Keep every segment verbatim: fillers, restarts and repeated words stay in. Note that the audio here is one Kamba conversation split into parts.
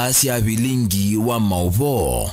Asya vilingi wa maũvoo.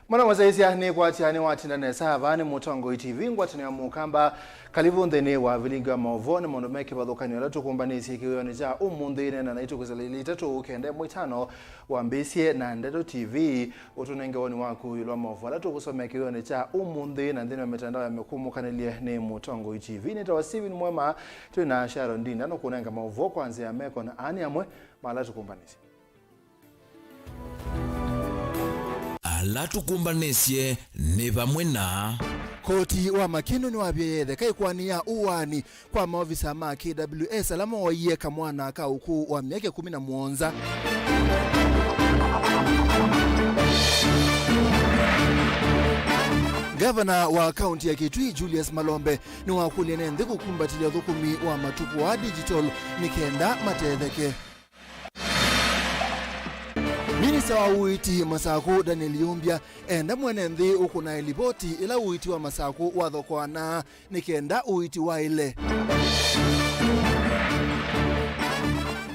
Mwana mũsyaĩĩsya nĩkwatya nĩwatinda nesa. Vaa nĩ Mũtongoi T V, ngwatanĩo ya Mũkamba. Kalivu nthĩnĩ wa vilingi wa maũvoo. Nĩ maũndũ me kĩvathũkany'o ala tũkũmbanĩsye kĩwĩonĩ kya ũmũnthĩ, neena naitũ kwĩsĩla ilĩ itatũ kenda ĩmwe itano wambĩĩsye na Ndeto T V. Ũtũnenge woni waku ĩũlũ wa maũvoo ala tũkũsomea kĩwĩonĩ kya ũmũnthĩ na nthĩnĩ wa mĩtandao ya mĩkũmũkanĩlye nĩ Mũtongoi T V. Nĩtawa Steven Mwema, twĩ na Sharon Ndinda nũkũnenga maũvoo kwa nzĩa ya meko na aa nĩ amwe ma ala tũkũmbanĩsye. Ala tũkũmbanĩsye nĩ vamwe na. Koti wa Makĩndũ nĩwavie yethe kaĩ ĩkoani ya ũaani kwa maovisa ma K W S ala mooie kamwana ka ũkũũ wa myaka ĩkũmi na mũonza. Ngavana wa kaunti ya Kitui, Julius Malombe, nĩwakũlya ene nthĩ kũkumbatĩlya ũthũkũmi wa matukũ aa digital nĩ kenda matetheke. Minista wa ũiiti Masakũ, Daniel Yumbya, enda mwene nthĩ ũkũnae livoti ĩla ũiiti wa Masakũ wathokoanaa nĩ kenda ũiiti waĩle.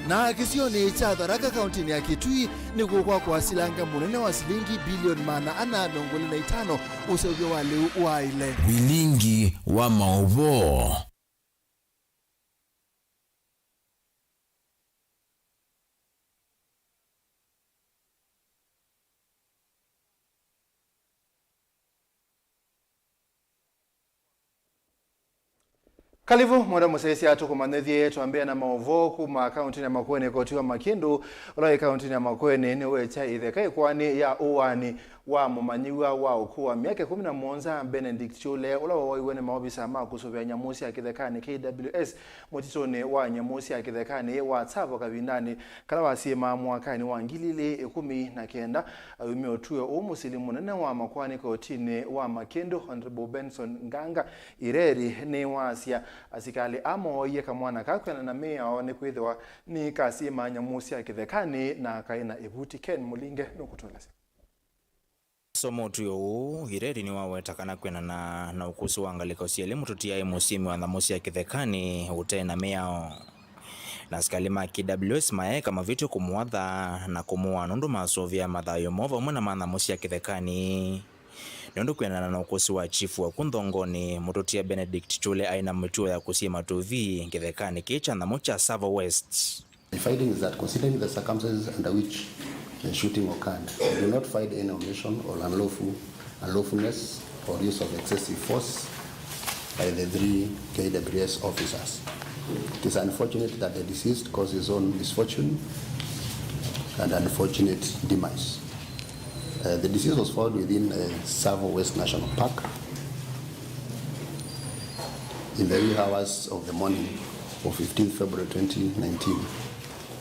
Na kĩsionĩ kya Tharaka, kauntinĩ ya Kitui, nĩkũkwakwa silanga mũnene wa silingi bilioni maana ana mĩongo ĩlĩ na itano ũseũvyo wa lĩu waĩle. Vilingi wa maũvoo. Kalivu, mwenda mũsyaĩĩsya, tũkũmanyĩthye twambĩĩa na maũvoo kuma kauntinĩ ya Makueni. Koti wa Makĩndũ, ũla wĩ kauntinĩ ya Makueni, nĩwekya itheka ĩkoani ya ũaani wa mũmanyĩw'a wa ũkũũ wa myaka ĩkũmi na mũonza, Benedict Chule, ũla wawoiwe nĩ maovisa ma kũsũvĩa nyamũ sya kĩthekanĩ, K W S, mũtitũnĩ wa nyamũ sya kĩthekanĩ wa Tsavo kavindanĩ kala wasyĩmaa mwakanĩ wa ngili ilĩ ĩkũmi na kenda. Ayumya ũtw'ĩo ũũ, mũsili mũnene wa makoani kotinĩ wa Makĩndũ, Honorable Benson Nganga Ireri, nĩwaasya asikalĩ aa mooie kamwana kaa kwĩanana na mĩao nĩkwĩthĩwa nĩkasyĩmaa nyamũ sya kĩthekanĩ na kaĩ na ĩvuti. Ken Mũlinge nũkũtũelesya. Soma ũtw'ĩo ũũ, Ireri nĩwaweta kana kwĩanana na ũkũsĩ wa ngalĩko syelĩ, mũtũti aĩ mũsyĩmi wa nyamũ sya kĩthekanĩ ũte na mĩao. Na asikalĩ ma K W S mayeeka mavĩtyo kũmũatha na kũmũaa nũndũ masũvĩaa mathayũ moo vamwe na ma nyamũ sya kĩthekanĩ. Nũndũ kwĩanana na ũkũsĩ wa chifu wa ku Nthongonĩ, mũtũtia Benedict Chule aĩ na mĩtuo ya kũsyĩma tũvi kĩthekanĩ kĩĩ kya nyamũ kya Tsavo West. My finding is that, considering the circumstances under which the shooting occurred, we do not find any omission or unlawful, unlawfulness or use of excessive force by the three K W S officers. It is unfortunate that the deceased caused his own misfortune and unfortunate demise. Uh, the deceased was found within, uh, Tsavo West National Park in the wee hours of the morning of fifteenth February twenty nineteen.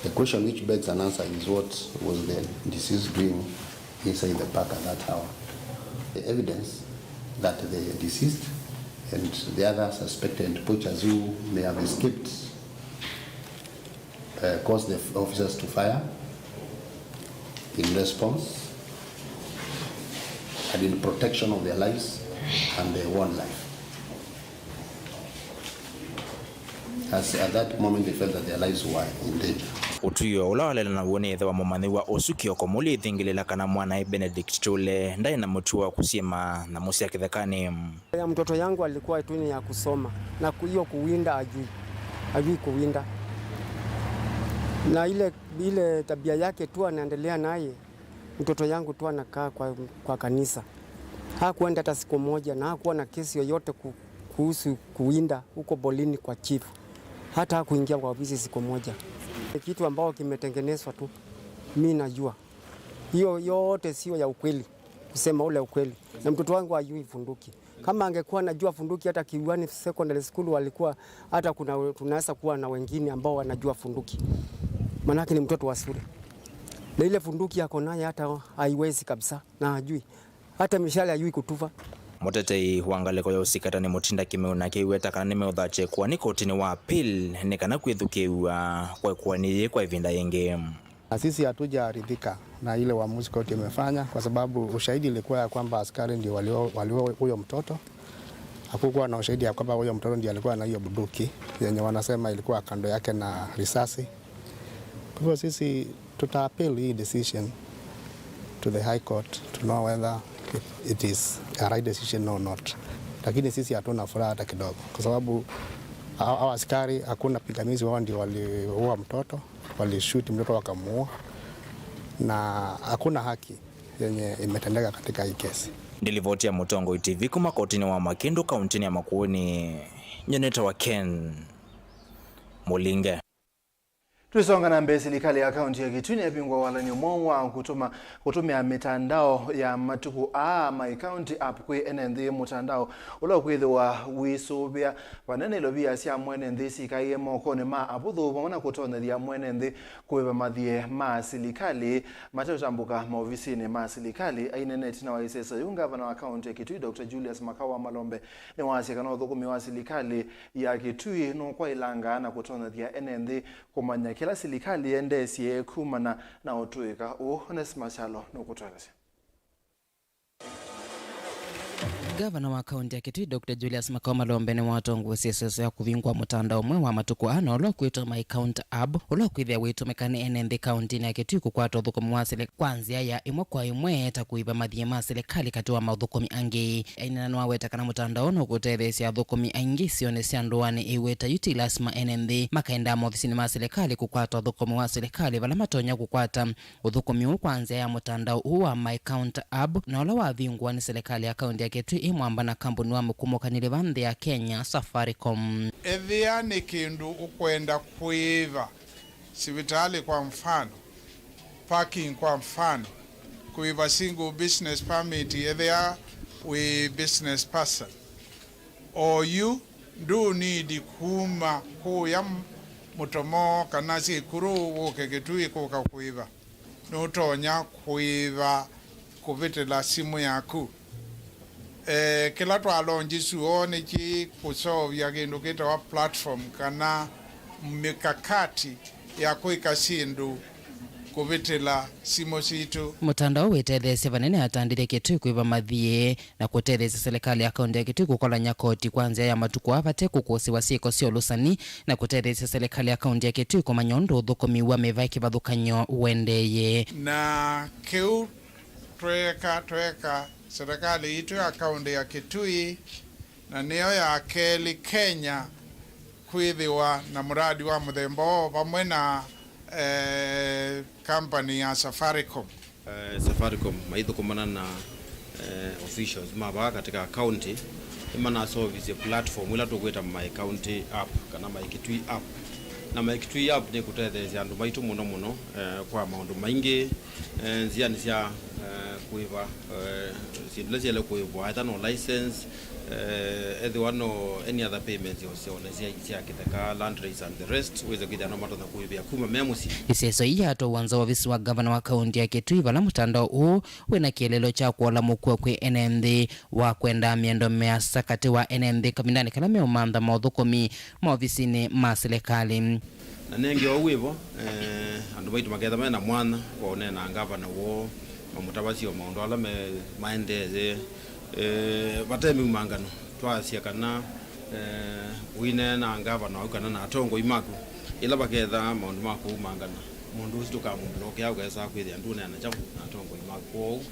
The question which begs an answer is, what was the deceased doing inside the park at that hour? The evidence that the deceased and the other suspected poachers who may have escaped, uh, caused the officers to fire in response and in protection of their lives and their own life. As at that moment they felt that their lives were in danger. Ũtw'ĩo ũla walele naw'o nĩ ĩthe wa mũmanyĩw'a ũsu kĩoko mũlya ithingĩlĩla kana mwanae Benedict Chule ndaĩ na mũtuo wa kũsyĩma nyamũ sya kĩthekanĩ. Ya mtoto yangu alikuwa tu ni ya kusoma na ku-, hiyo kuwinda ajui, ajui kuwinda. Na ile, ile tabia yake tu anaendelea naye, mtoto yangu tu anakaa kwa, kwa kanisa. Hakuenda hata siku moja na hakuwa na kesi yoyote ku-, kuhusu kuwinda huko Bolini kwa chief. Hata hakuingia kwa ofisi siku moja. Ni kitu ambao kimetengenezwa tu. Mi najua. Hiyo yote sio ya ukweli. Kusema ule ukweli. Na mtoto wangu hajui funduki. Kama angekuwa anajua funduki, hata Kiwani Secondary School walikuwa, hata kuna, tunaweza kuwa na wengine ambao wanajua funduki. Manake ni mtoto wa shule. Na ile funduki ako naye hata haiwezi kabisa. Na hajui. Hata mishale hajui kutuva. Mũtetei wa ngalĩko ya ũsikatani Mutinda Kimeu nake aiweta kana nĩmeũthatya ĩkoani kotinĩ wa appeal nĩ kana kwĩthukĩĩw'a kwa ĩkoani yĩĩ kwa ĩvinda yĩngĩ. Na sisi hatujaridhika na ile uamuzi koti imefanya, kwa sababu ushahidi ilikuwa ya kwamba askari ndio walio-, waliua huyo mtoto. Hakukuwa na ushahidi ya kwamba huyo mtoto ndio alikuwa na hiyo bunduki yenye wanasema ilikuwa kando yake na risasi. Kwa hivyo sisi tuta appeal hii decision to the High Court to know whether it, it is a right decision or not. Lakini sisi hatuna furaha hata kidogo, kwa sababu hao, hao askari, hakuna pingamizi, wao ndio waliua mtoto, walishoot mtoto wakamuua, na hakuna haki yenye imetendeka katika hii kesi. Nĩ livoti ya Mũtongoi T V kuma kotinĩ wa Makĩndũ, kauntinĩ ya Makueni, nyie nĩtawa Ken Mũlinge. Tũisonga na mbee, silikalĩ ya kaunti ya Kitui nĩyavingũa walany'o mweũ wa kũtũma, kũtũmĩa mĩtandao ya matukũ aa, My County App, kwĩ ene nthĩ. Mũtandao ũla ũkwĩthĩwa wĩsũvĩa vanene ilovia sya mwene nthĩ syĩkaĩe mokonĩ ma avũthũ, vamwe na kũtonyethya mwene nthĩ kũĩva mathiĩ ma silikalĩ mateũtambũka maovisinĩ ma silikalĩ. Aineena ĩtina wa ĩseso yĩu, ngavana wa kaunti ya Kitui, Doctor Julius Makau wa Malombe, nĩwasya kana ũthũkũmi wa silikalĩ ya Kitui nũkwaĩlanga na kũtonyethya ene nthĩ kũmanya kĩla silikalĩ yendeesye kumana na ũtũĩka ũũ. Onesmus Kyalo nũkũtũelesya. Ngavana wa kaunti ya Kitui, Doctor Julius Makau Malombe, nĩwatongoesye ĩseso ya kũvingũa mũtandao mweũ wa matukũ aa, na ũla ũkwĩtwa My County App, ũla ũkwĩthĩa wĩtũmĩka nĩ ene nthĩ kauntinĩ ya Kitui kũkwata ũthũkũmi wa silikalĩ kwa nzĩa ya ĩmwe kwa ĩmwe, ta kũĩva mathiĩ ma silikalĩ katĩ wa maũthũkũmi angĩ. Aineena nĩwaweta kana mũtandao ũũ nũkũtetheesya athũkũmi aingĩ isionĩ sya ndũanĩ. Aiweta yu ti lasima ene nthĩ makaendaa maovisinĩ ma silikalĩ kũkwata ũthũkũmi wa silikalĩ, vala matonya kũkwata ũthũkũmi ũũ kwa nzĩa ya mũtandao ũũ wa My County App, na ũla wavingũwa nĩ silikalĩ ya kaunti ya Kitui ĩ mwamba na kambuni wa mũkumũkanĩlĩ va nthĩ ya Kenya, Safaricom. Ethĩa nĩ kĩndũ ũkwenda kũĩva, sivitalĩ kwa mfano, parking kwa mfano, kũĩva single business permit ethĩa wĩ business person, oyu ndũ need kuma kũya m-, Mũtomo kana Syĩkũrũ wũke Kitui kũka kũĩva. Nũtonya kũĩva kũvĩtĩla simũ yaku. Eh, kĩla twalonji suo nĩ kĩ kũseũvya kĩndũ kĩtawa platform kana mĩkakati ya kwĩka syĩndũ kũvĩtĩla simũ sitũ. Mũtandao wĩtetheesye vanene atandĩthya Kitui kũĩva mathiĩ na kũtetheesya silikalĩ ya kaunti ya Kitui kũkolany'a koti kwa nzĩa ya matukũ aa vate kũkũsĩwa syĩko sya ũlũsani, na kũtetheesya silikalĩ ya kaunti ya Kitui kũmanya ũndũ ũthũkũmi wa mĩvaĩ kĩvathũkany'o ũendeeye. Na kĩu tweeka, tweeka silikalĩ yitũ ya kaunti ya Kitui, na nĩyo ya kelĩ Kenya kwĩthĩwa na mũradi wa mũthemba ũũ vamwe na, eh, company ya Safaricom. Eh, Safaricom maithũkũmana na, eh, officials ma vaa katika county, nĩmanaseũvisye platform ĩla tũkwĩta My County App kana My Kitui App. Na My Kitui App nĩkũtetheesya andũ maitũ mũno mũno, eh, kwa maũndũ maingĩ, eh, nzĩanĩ sya, eh, kũĩva, eh, syĩndũ ila syaĩle kũĩvwa, either no license, eh, ethĩwa no any other payments o sya, o na sya, sya kĩtheka, land rates and the rest, wĩse kwĩthĩa no matonya kũĩvĩa kuma me mũsyĩ. Ĩseso ii yatwawa nza wa ovisi wa ngavana wa kaunti ya Kitui, vala mũtandao ũũ wĩ na kĩeleelo kya kũola mũkuo kwĩ ene nthĩ wa kwendaa mĩendo mĩasa katĩ wa ene nthĩ kavindanĩ kala meũmantha maũthũkũmi maovisinĩ ma silikalĩ. Na nenge ũu wĩvo, eh, andũ maitũ maketha mena mwanya wa ũneena ngavana woo, mamũtavasye o maũndũ ala me, maendeeye, eh, vate mĩumangano. Twasya kana, eh, ũineena ngavana waku kana na atongoi maku, ĩla vaketha maũndũ ma kũumangana, mũndũ ũsu tũkamũmblokea, ũkesa kwĩthĩa ndũneena kyaũ na atongoi maku. Kwoou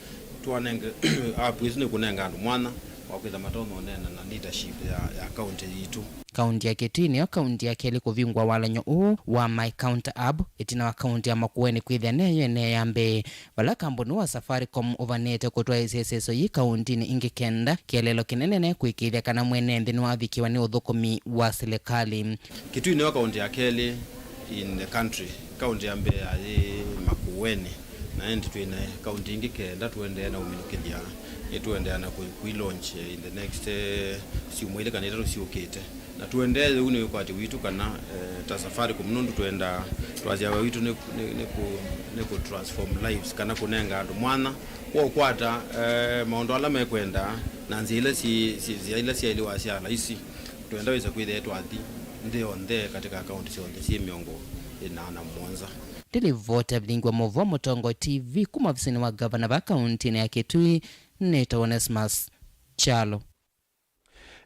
twanenge app ĩsu nĩkũnenga andũ mwanya wa kwĩtha matonya ũneena na leadership ya, ya kaunti yitũ. Kaunti ya Kitui nĩyo kaunti ya kelĩ kũvingũa walany'o ũũ wa My Counter App, ĩtina wa kaunti ya Makueni kwĩthĩa neyo ĩnee ya mbee, vala kambuni wa Safaricom ũvanĩte kũtwaĩĩsya ĩseso yĩ kauntinĩ ingĩ kenda, kĩeleelo kĩnene nĩ kwĩkĩĩthya kana mwene nthĩ nĩwavikĩwa nĩ ũthũkũmi wa silikalĩ. Kitui nĩyo kaunti ya kelĩ in the country. Kaunti ya mbee yaĩ Makueni, na ĩndĩ twĩ na kaunti ingĩ kenda tũendee na ũminũkĩlya. Nĩtũendeea na kũi-, kũi launch in the next, eh, syumwa ilĩ kana itatũ syũkĩte. Na tũendee ũu nĩ wĩkwatyo witũ kana, eh, ta Safaricom, nũndũ twendaa, twasya wĩa witũ nĩ, nĩ, nĩ kũ, nĩ kũ transform lives kana kũnenga andũ mwanya wa ũkwata, eh, maũndũ ala mekwenda na nzĩa ila syĩ, syĩ, nzĩa ila syaĩlĩwa sya laisi. Twenda wĩsa kwĩthĩa twathi nthĩ yonthe katika akaunti syonthe syĩ mĩongo ĩna na mũonza. Ndĩlivoti ya vilingi wa maũvoo Mũtongoi T V kuma ovisinĩ wa ngavana va kauntinĩ ya Kitui, nĩtawa Onesmus Kyalo.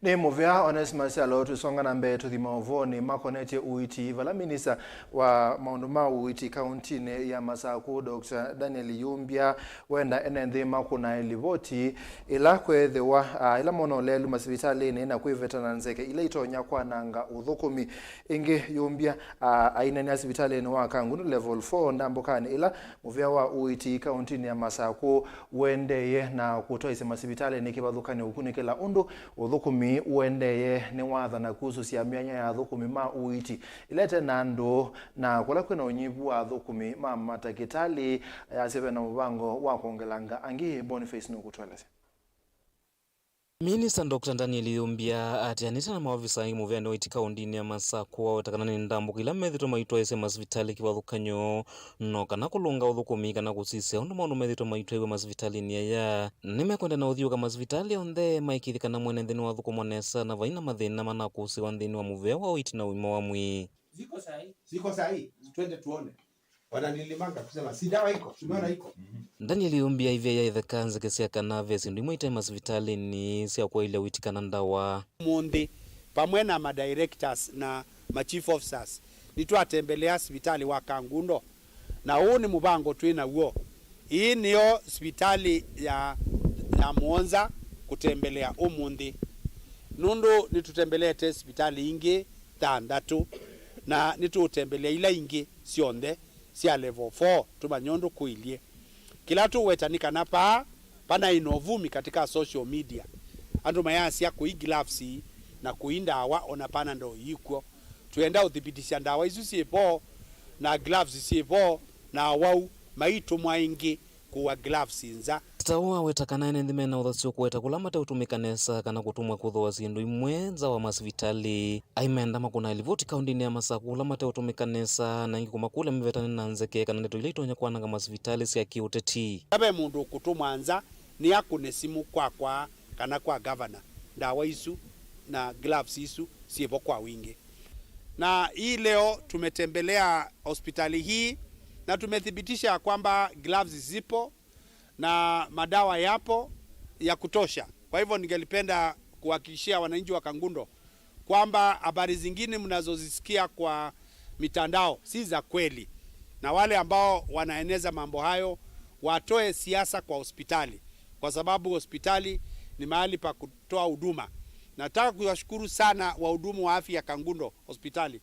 Nĩ mũvea Onesmus Kyalo. Tũsonga na mbee tũthi maũvoonĩ makonetye ũiiti, vala minista wa maũndũ ma ũiiti kauntinĩ ya Masakũ, Doctor Daniel Yumbia, wenda ene nthĩ makũnae livoti ĩla kweethĩwa, ah, ĩla mona ũlelu masivitalĩnĩ na kwĩveta na nzeke ila itonya kwananga ũthũkũmi. Ĩngĩ, Yumbia, ah, aineenea sivitalĩnĩ wa Kangundo Level four ndambũkanĩ ĩla mũvea wa ũiiti kauntinĩ ya Masakũ ũendeeye na kũtwaĩsya masivitalĩnĩ kĩvathũkany'o ũkunĩkĩla ũndũ ũthũkũmi ũendeeye. Nĩwathana kusũsya myanya ya athũkũmi ma ũiiti ĩla ĩte na andũ, na kũla kwĩna ũnyivu wa athũkũmi ma matakĩtalĩ, ayasya vena mũvango wa kwongelanga angĩ. Boniface nũkũtũelesya. Minista Doctor Daniel Yumbia aatĩanĩte na maovisa angĩ mũveanĩ wa ũiiti kaũntĩnĩ ya Masakũ, aweta kana nĩ ndambũka ila methĩtwe maitwaĩsya masivitalĩ kĩvathũkany'o, no kana kũlũnga ũthũkũmi kana kũsisya ũndũ maũndũ methĩtwe maitwaĩw'a masivitalĩnĩ aya. Nĩmekwenda na ũthiũũka masivitalĩ onthe maĩkĩĩthye kana mwene nthĩ nĩwathũkũmwa nesa na vai na mathĩna manakũsĩĩwa nthĩnĩ wa mũvea wa ũiiti na ũima wa mwĩĩ. Ziko sahi? Ziko sahi? Twende tuone. Wananilimanga kusema, "Si dawa iko? Tumeona iko." Daniel Yumbia aivia yaĩtheka nzeke sya kana ve syĩndũ imwe ite masivitalĩnĩ sya kwaĩlya ũiiti kana ndawa. Ũmũnthĩ, vamwe na ma directors na ma chief officers, nĩtwatembelea sivitalĩ wa Kangundo, na ũũ nĩ mũvango twĩ naw'o. Ĩĩ nĩyo sivitalĩ ya, ya mũonza kũtembelea ũmũnthĩ, nũndũ nĩtũtembeleete sivitalĩ ingĩ thanthatũ, na nĩtũũtembelea ila ingĩ syonthe sya level four tũmanye ũndũ kũilyĩ. Kĩla tũweta nĩ kana vaa vanaĩ na ũvumi katika social media, andũ mayasya kũi gloves na kũi ndawa, ona Panadol ikw'o. Twĩenda ũthibitisya ndawa isu syĩ vo, na gloves syĩ vo, na awau maitũmwa ĩngĩ kũua gloves nza. Minista ũũ aweta kana ene nthĩ mena ũthasyo kũweta kũla mateũtũmĩka nesa kana kũtũmwa kũthooa syĩndũ imwe nza wa masivitalĩ. Aimenda makũnae livoti kaũntĩnĩ ya Masakũ kũla mateũtũmĩka nesa, na ĩngĩ kũmakũlya mevetane na nzeke kana ndeto ila itonya kwananga masivitalĩ sya kĩũteti. Ve mũndũ ũkũtũmwa nza, nĩ akũne simũ kwakwa kana kwa gavana, ndawa isu na gloves isu syĩ vo kwa wingĩ. Na hii leo tumetembelea hospitali hii na tumethibitisha ya kwamba gloves zipo na madawa yapo ya kutosha. Kwa hivyo ningelipenda kuhakikishia wananchi wa Kangundo kwamba habari zingine mnazozisikia kwa mitandao si za kweli, na wale ambao wanaeneza mambo hayo watoe siasa kwa hospitali, kwa sababu hospitali ni mahali pa kutoa huduma. Nataka kuwashukuru sana wahudumu wa afya Kangundo hospitali,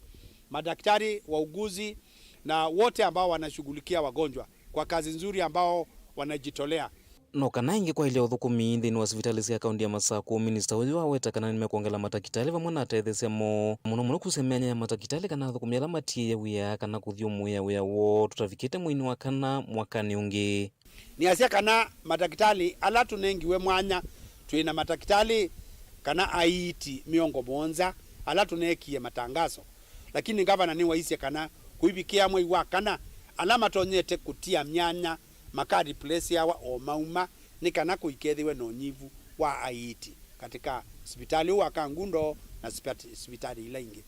madaktari, wauguzi na wote ambao wanashughulikia wagonjwa kwa kazi nzuri ambao wanajitolea. No kana ĩngĩ kwaĩlya ũthũkũmi nthĩnĩ wa sivitalĩ sya kaũntĩ ya Masakũ, minista ũyũ aweta kana nĩmekwongela matakĩtalĩ vamwe na atetheesya moo, mũno mũno kusya myanya ya matakĩtalĩ kana athũkũmi ala matiĩe wĩa kana kũthyũmũĩa wĩa woo tũtavikĩte mweinĩ wa kana mwakanĩ ũngĩ. Nĩasya kana matakĩtalĩ ala tũnengiwe mwanya, twĩ na matakĩtalĩ kana aiiti mĩongo mũonza ala tũneekie matangaso, lakini ngavana nĩwaisye kana kũivikĩa mwei wa kana, ala matonyete kũtia myanya maka replaceawa o mauma, nĩ kana kũikethĩwe na ũnyivu wa aiiti katika sivitalĩ ũũ wa Kangundo na sipati-, sivitalĩ ila ingĩ.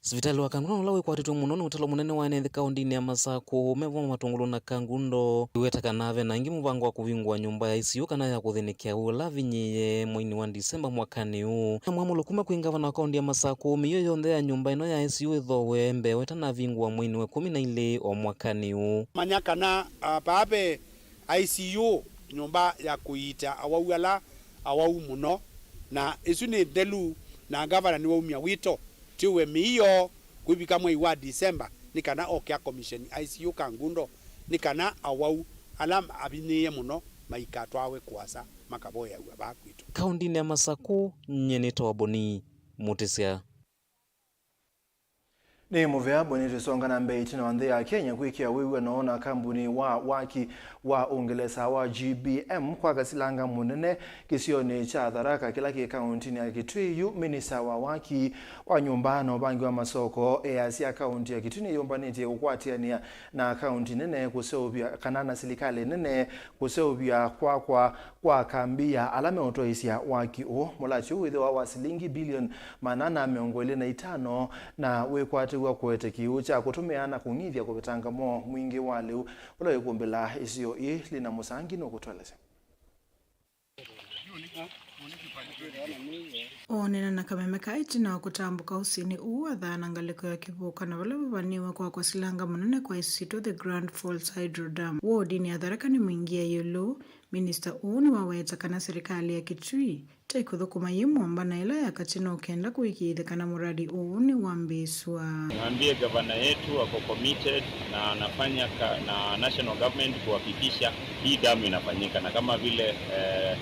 Sivitalĩ wa Kangundo nũla wĩkwatĩtwe mũno nĩ ũtalo mũnene wa ene nthĩ kaũntĩnĩ ya Masakũ, me vamwe Matũngũlũ na Kangundo, iweta kana ve na ĩngĩ mũvango wa kũvingũa nyũmba ya I C U kana ya kũthĩnĩkĩa ũla avinyĩĩe mweinĩ wa Ndisemba mwakanĩ ũũ. Na mwamũlo kuma kwĩ ngavana wa kaũntĩ ya Masakũ, mĩio yonthe ya nyũmba ĩno ya I C U ĩthoowe mbee wa ĩtanavingũa mweinĩ wa ĩkũmi na ilĩ o mwakanĩ ũũ. Manya kana, ah, vaa ve I C U, nyũmba ya kũiita awau ala awau mũno, na ĩsu nĩ nthelu, na ngavana nĩwaumya wĩto Tiwe mĩio kwĩvika mwei wa Disemba, nĩ kana oke akomisheni I C U Kangundo, nĩ kana awau ala avinyĩĩe mũno maikatwawe kũasa makavoyaw'a vaa kwitũ. Kaũntĩnĩ ya Masakũ, nyie nĩtawa Boni Mũtĩsya. Nĩ mũvea Boni. Twĩsonga na mbee, ĩtina wa nthĩ ya Kenya kwĩkĩa wĩw'ano na kambuni wa waki wa Ũngelesa wa G B M kwaka silanga mũnene kĩsionĩ kya Tharaka kĩla kĩ kaũntĩnĩ ya Kitui, yu minista wa waki wa nyũmba na ũvangi wa masoko easya kaũntĩ ya Kitui nĩyũmbanĩtye kũkwatĩanĩa na kaũntĩ nene kũseũvya, kana na silikalĩ nene kũseũvya kwakwa kwa kambi ya ala meũtwaĩsya waki ũũ. Mũlatyo ũũ wĩthĩwa wa silingi bilioni maana ana mĩongo ĩlĩ na itano na wĩkwatĩw'a kũete kĩw'ũ kya kũtũmĩa na kũng'ithya kũvetanga mo mwingĩ wa lĩu ũla wĩkumbĩla ĩsio ĩĩ. Lina Mũsangi nũkũtũelesya. Oonena na kameme ka ĩtina wa kũtambũka ũsĩnĩ ũũ, athaana ngalĩko ya Kĩvũka na vala vavanĩwe kwakwa silanga mũnene kwa ĩsitũ The Grand Falls Hydro Dam wodinĩ ya Tharaka nĩmwingĩe ĩũlũ. Minista ũũ nĩwaweta kana silikalĩ ya Kitui ta ĩkũthũkũma yĩ mũmba na ĩla ya katĩ no kenda kũĩkĩĩthya kana mũradi ũũ nĩwambĩĩsw'a. Niwaambie gavana yetu ako committed na anafanya ka, na national government kuhakikisha hii damu inafanyika, na kama vile eh,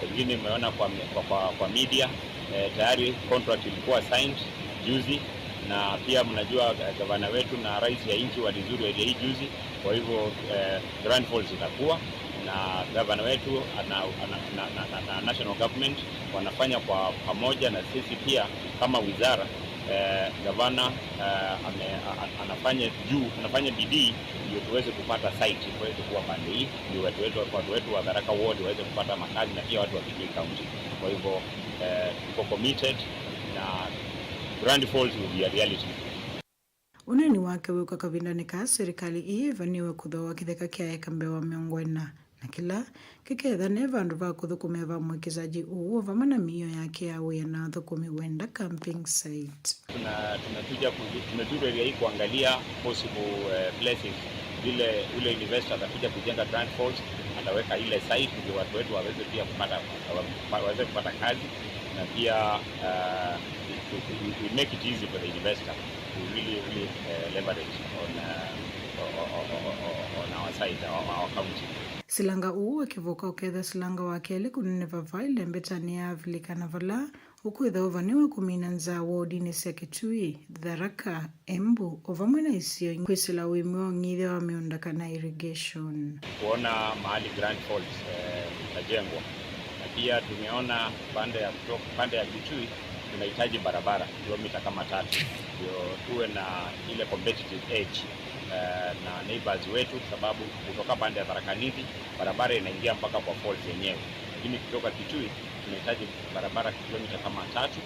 pengine umeona kwa, kwa, kwa, kwa media eh, tayari contract ilikuwa signed juzi, na pia mnajua eh, gavana wetu na rais ya nchi walizuru area hii juzi. Kwa hivyo eh, Grand Falls itakuwa na gavana wetu ana, ana, na, na, na, na national government wanafanya kwa pamoja, na sisi pia kama wizara eh, gavana eh, ame, a- anafanya juu, anafanya bidii ndio tuweze kupata site, tuweze kuwa pande hii, ndio watu wetu, watu wetu wa Tharaka Ward waweze kupata makazi na pia watu wa Kitui County. Kwa hivyo eh, tuko committed na Grand Falls will be a reality. Ũneeni wake wĩũka kavindanĩ kaa silikalĩ ĩĩ ĩvanĩwe kũthooa kĩtheka kya eka mbee wa mĩongo ĩna, na kĩla kĩketha ne vandũ va kũthũkũmĩa va mwekezaji ũũ, o vamwe na mĩio yake ya wĩa na athũkũmi wenda camping site. Tuna, tumekuja ku-, tumezuru area hii kuangalia possible eh, places vile ule investor atakuja kujenga Grand Falls, ataweka ile site ndio watu wetu waweze pia kupata, waweze kupata kazi, na pia uh, we, we, we make it easy for the investor to really, really uh, leverage on, uh, on our site, our, our county. Silanga ũũ wa Kĩvũka ũketha silanga wa kelĩ kũneneva vaa ĩlembetanĩ ya Avilika, na vala ũkwĩtha ũvanĩwe kũmina nzaa wodinĩ sya Kitui, Tharaka, Embu, o vamwe na isio ingĩ kwĩsĩla ũĩmi wa ũng'ithya wa mĩũnda kana irrigation. Kuona mahali Grand Falls eh, itajengwa, na pia tumeona pande ya kutoka, pande ya Kitui tunahitaji barabara kilomita kama tatu ndio tuwe na ile competitive edge eh, na neighbors wetu, sababu kutoka pande ya Tharaka Nithi barabara inaingia mpaka kwa falls yenyewe, lakini kutoka Kitui tunahitaji barabara kilomita kama tatu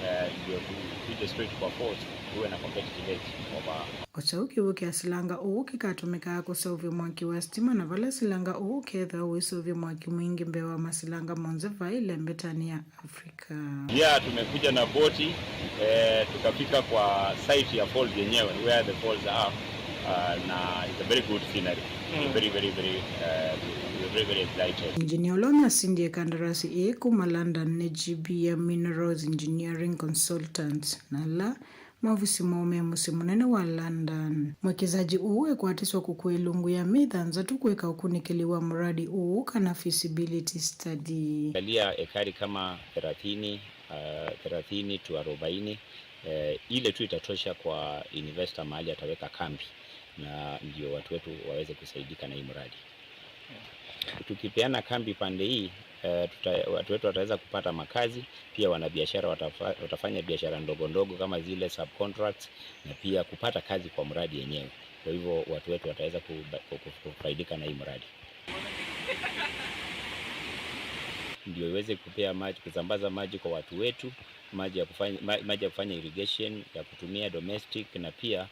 eh, ndio tu- tuje straight kwa falls, tuwe na competitive edge over. O ta ũu kĩw'ũ kya silanga ũũ kĩkatũmĩkaa kũseũvya mwaki wa sitima, na vala silanga ũũ ũkethĩwa ũiseũvya mwaki mwingĩ mbee wa masilanga monthe vaa ĩlembetanĩ ya Afrika. Yeah, tumekuja na boti eh, tukafika kwa site ya falls yenyewe, where the falls are uh, na it's a very good scenery. We're very, very, very, uh, we're very, very excited. Engineer ũla ũnasindie kandarasi ĩĩ kuma London nĩ G B M Minerals Engineering Consultants, na ala maovisi moo me mũsyĩ mũnene wa London. Mwekezaji ũũ ekwatiswa kũkua ĩlungu ya myei thanthatũ kwĩka ũkunĩkĩli wa mũradi ũũ kana feasibility study. Angalia ekari kama thelathini, uh, thelathini to arobaini eh, ile tu itatosha kwa investor mahali ataweka kambi, na ndio watu wetu waweze kusaidika na hii mradi. Tukipeana kambi pande hii eh, tuta, watu wetu wataweza kupata makazi, pia wanabiashara watafa, watafanya biashara ndogo ndogo kama zile subcontracts, na pia kupata kazi kwa mradi yenyewe. Kwa hivyo watu wetu wataweza kuba- ku- ku- kufaidika na hii mradi, ndio iweze kupea maji, kusambaza maji kwa watu wetu, maji ya kufanya, ma- maji ya kufanya irrigation ya kutumia domestic, na pia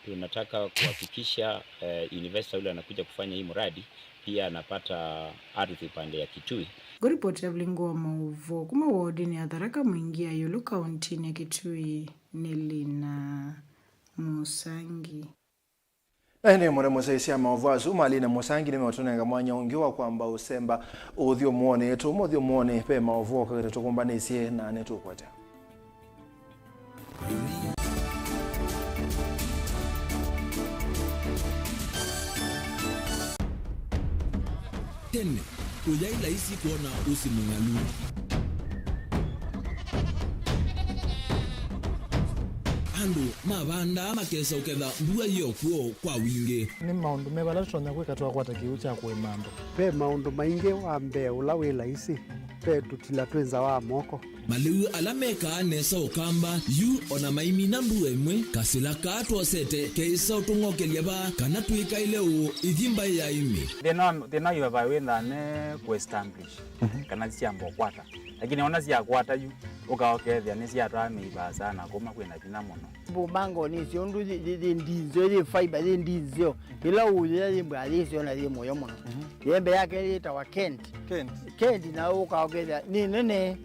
tunataka kuhakikisha eh, investor yule anakuja kufanya hii mradi pia anapata ardhi pande ya Kitui. Ngũripoti ya Vilingi wa Maũvoo kuma wodinĩ ya Tharaka Mwingi ya ĩũlũ kaũntĩnĩ ya Kitui nĩ Lina Mũsangi. Na ĩndĩ mũremũsyaĩĩsya maũvoo asu ma Lina Mũsangi nĩmeũtũnenga mwanya ũngĩ wa kwamba ũsemba ũthyũmũonĩ. Tũũma ũthyũmũonĩ ve maũvoo kaĩte tũkũmbanĩsye na nĩtũkwete. Tene, kũyaĩ laisi kwona ũsĩ mũng'alu. Andũ mavandaa makesa ũketha mbua yĩ o kw'o kwa wingĩ. Nĩ maũndũ me vala tũtonya kwĩka twakwata kĩw'ũ kya kũĩma andũ? Ve maũndũ maingĩ. Wa mbee ũla wĩ laisi, ve tũtila twĩ nza wa moko. Malĩu ala mekaa nesa Ũkamba yu o na maimina mbua ĩmwe, kasĩla kaa twosete keĩsa ũtũng'okelya vaa kana twĩkaĩle ũũ ĩthi mbaĩ ya ĩmĩ. Thĩna, thĩna yu va wĩthaa ne kũ establish, mhm, kana syamba ũkwata. Lakini ona syakwata yu, ũkaokethĩa nĩsyatwaa mĩivaa sana kuma kwĩna vinya mũno. Mbũmango nĩsyo ũndũ yĩ, yĩ, yĩ ndinzeo, yĩ fiber, yĩ ndinzeo. Ĩla ũyĩa yĩ mbwa yĩsyo na yĩ mũyo mũno. Mhm. Yembe yake yĩtawa Kent. Kent. Kent na ũkaokethĩa nĩ nene.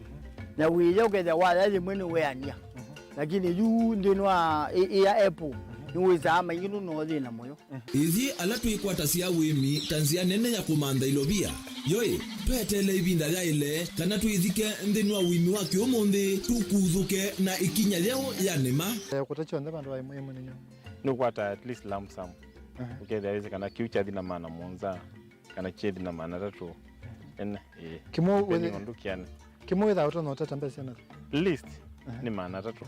Na wĩya ũkethĩa waya yĩmwe nĩ weania. Mhm. Lakini yu nthĩnĩ wa ĩ, ĩ ya apple, mhm, nĩwĩsaa maingĩ nũno thĩna mũyo. Ithyĩ ala twĩkwatasya ũĩmi ta nzĩa nene ya kũmantha ilovia, yoĩ, tweteele ĩvinda yaĩle kana twĩthike nthĩnĩ wa ũĩmi wa kĩũmũnthĩ, tũkuthũke na ĩkinya yeũ ya nĩma. Eh, kũta kyonthe vandũ va ĩmwe ĩmwe nĩnyo. Nũkwata at least lump sum. Aha. Ũkethĩa wĩsĩ kana kĩu kyathi na maana mũonza, kana kyethi na maana atatũ. Ene, ĩĩ. Kĩmwe depending wĩthĩ-, on ndũkĩane. Kĩmwe wĩthaa ũtonya ũtata mbesa na? Least, aha, nĩ maana atatũ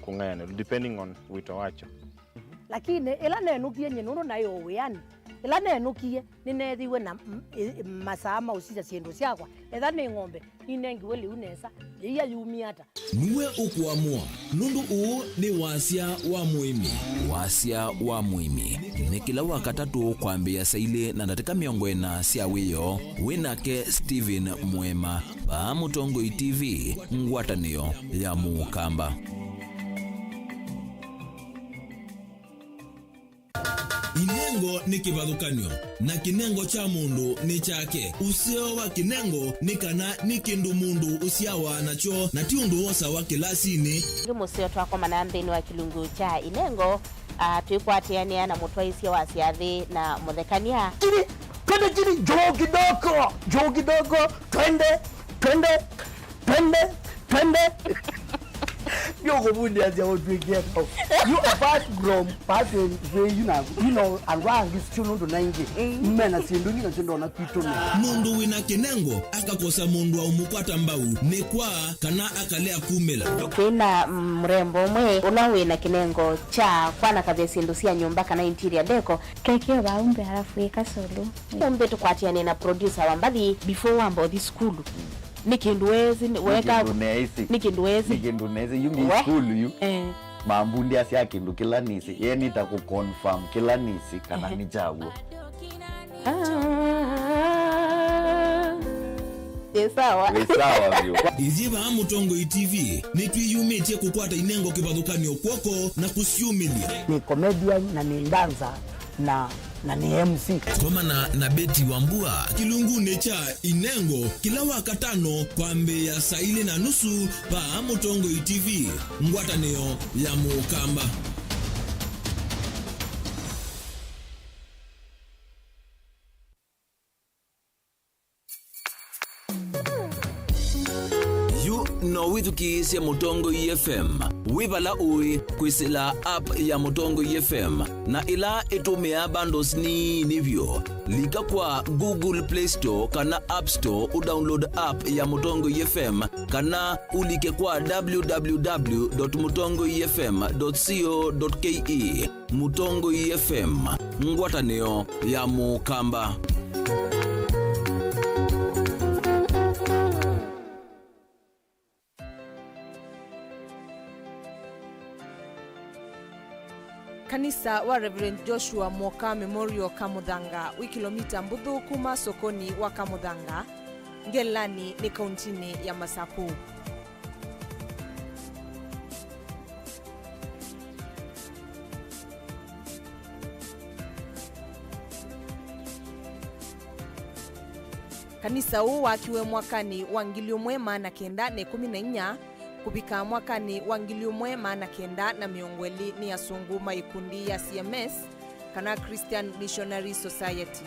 kũng'ayanĩlwa, depending on wĩto wakyo. Lakini ĩla nenũkie nyie nũndũ naĩ o wĩanĩ, ĩla nenũkie nĩneethiwe na m-, ĩ-, masaa ma ũsisya syĩndũ syakwa, etha nĩ ng'ombe, ninengiwe lĩu nesa, yĩia yumie ata? Nue ũkũamũa, nũndũ ũũ nĩ wasya wa mũĩmi. Wasya wa mũĩmi nĩ kĩla Wakatatũ kwambĩĩa saa ilĩ na ndatĩka mĩongo ĩna sya wĩoo. Wĩ nake Stephen Mwema, vaa Mũtongoi T V, ngwatanĩo ya Mũkamba. Inengo nĩ kĩvathũkany'o, na kĩnengo kya mũndũ nĩ kyake. Ũseo wa kĩnengo nĩ kana nĩ kĩndũ mũndũ ũsyawa nakyo, na ti ũndũ wosawa kĩlasinĩ. Nĩ mũseo twakomana nthĩnĩ wa kĩlungu kya inengo, ah, twĩkwatĩanĩa na mũtwaĩsya wa syathĩ na mũthekany'a. Chini, twende chini, juu kidogo, juu kidogo, twende, twende. Twende, twende. Nĩũkũvundiasya ũtwĩkie kau. You, apart from pattern, we, you know, you know, andũ angĩ sio nũndũ na ingĩ. Mm. Mena syĩndũ ingĩ nasyo ndona kwitũ na. Mũndũ wĩna kĩnengo akakosa mũndũ wa ũmũkwata mbau nĩ kwa kana akalea kumĩla. Twĩna, mm, mrembo ũmwe ũla wĩna kĩnengo kya kwanakavya syĩndũ sya nyũmba kana interior deco. Kekeo vau mbee alafu ĩka solo. Ũmbe tũkwatĩane na producer wa mbathi before wamba ũthi sukulu. Nĩ kĩndũ wesĩ, nĩ, nĩ weka kĩndũ neesĩ. Nĩ kĩndũ wesĩ. Nĩ kĩndũ neesĩ. Yu nĩ we? Sukulu yu. Eh. Mambundiasya kĩndũ kĩla nĩsĩ. Ye nĩta kũ confirm kĩla nĩsĩ kana, ehe, nĩ kyaw'o. Ah. Ĩ sawa. Wĩ sawa vyũ. Ithyĩ vaa Mũtongoi T V nĩtwĩyumĩtye kũkwata inengo kĩvathũkany'o kw'oko na kũsyũmĩlya. Nĩ comedian na nĩ dancer. Na, na nĩ M C. Komana na Betty Wambua kĩlungunĩ kya Inengo kĩla Wakatano kwambĩĩa saa ilĩ na nusu vaa Mũtongoi T V, ngwatanĩo ya Mũkamba. Yu no wĩthukĩĩsye Mũtongoi F M wĩ vala ũĩ kwĩsĩla app ya Mũtongoi F M, na ĩla ĩtũmĩaa bundles nini vyũ. Lika kwa Google Play Store kana App Store ũdownload app ya Mũtongoi F M, kana ũlike kwa w w w dot mũtongoi f m dot co dot k e. Mũtongoi F M, ngwatanĩo ya Mũkamba. Kanisa wa Reverend Joshua Mwoka Memorial Kamũthanga wĩ kĩlomita mbũthũ kuma sokoni wa Kamũthanga, Ngelani, nĩ kauntinĩ ya Masaku. Kanisa ũũ wakiwe mwakanĩ wa ngili ũmwe maana kenda na ĩkũmi na inya kũvika mwakanĩ wa ngili ũmwe maana kenda na mĩongo ĩlĩ nĩ asũngũ ma ĩkundi ya C M S, kana Christian Missionary Society.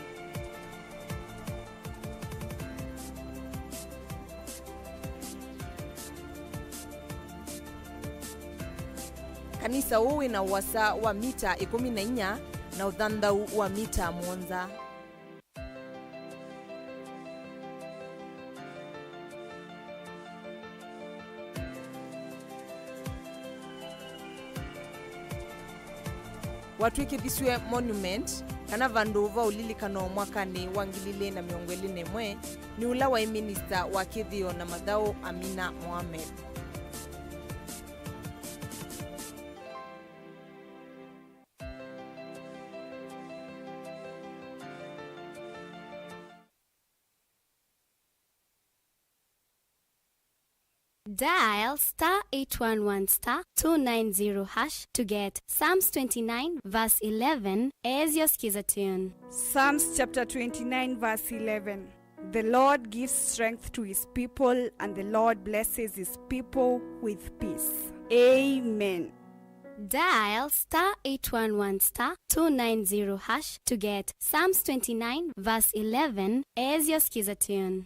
Kanisa ũũ wĩ na ũasa wa mita ĩkũmi na inya na ũthanthau wa mita mũonza. watw'ĩkĩthisw'e monument, kana vandũ va ũlilikano mwakanĩ wa ngili ilĩ na mĩongo ĩlĩ na ĩmwe nĩ ũla waĩ minista wa kĩthĩo na mathaũ, Amina Mohamed. Dial star eight one one star two nine zero hash to get Psalms twenty-nine verse eleven as your skiza tune. Psalms chapter twenty-nine verse eleven. The Lord gives strength to his people, and the Lord blesses his people with peace. Amen. Dial star eight one one star two nine zero hash to get Psalms twenty-nine verse eleven as your skiza tune.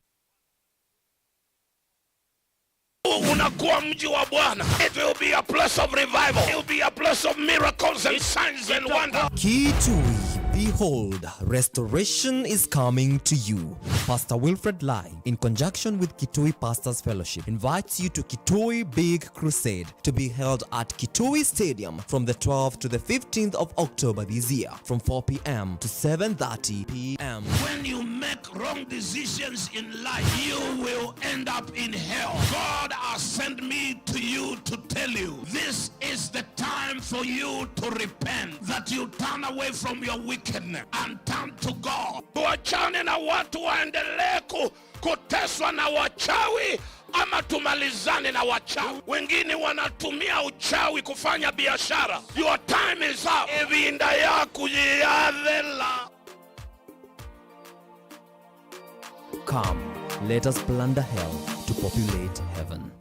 Unakuwa mji wa Bwana. It will be a place of revival. It will be a place of miracles and signs and wonders. Kitui, behold, restoration is coming to you. Pastor Wilfred Lai, in conjunction with Kitui Pastors Fellowship, invites you to Kitui Big Crusade to be held at Kitui Stadium from the twelfth to the fifteenth of October this year, from four p.m. to seven thirty p.m. When you make wrong decisions in life, you will end up in hell. God has sent me to you to tell you, this is the time for you to repent, that you turn away from your wickedness and turn to God. Tuachane na watu waendelee ku-, kuteswa na wachawi, ama tumalizane na wachawi. Wengine wanatumia uchawi kufanya biashara. Your time is up. Ĩvinda yaku yĩyathela. Come, let us plunder hell to populate heaven.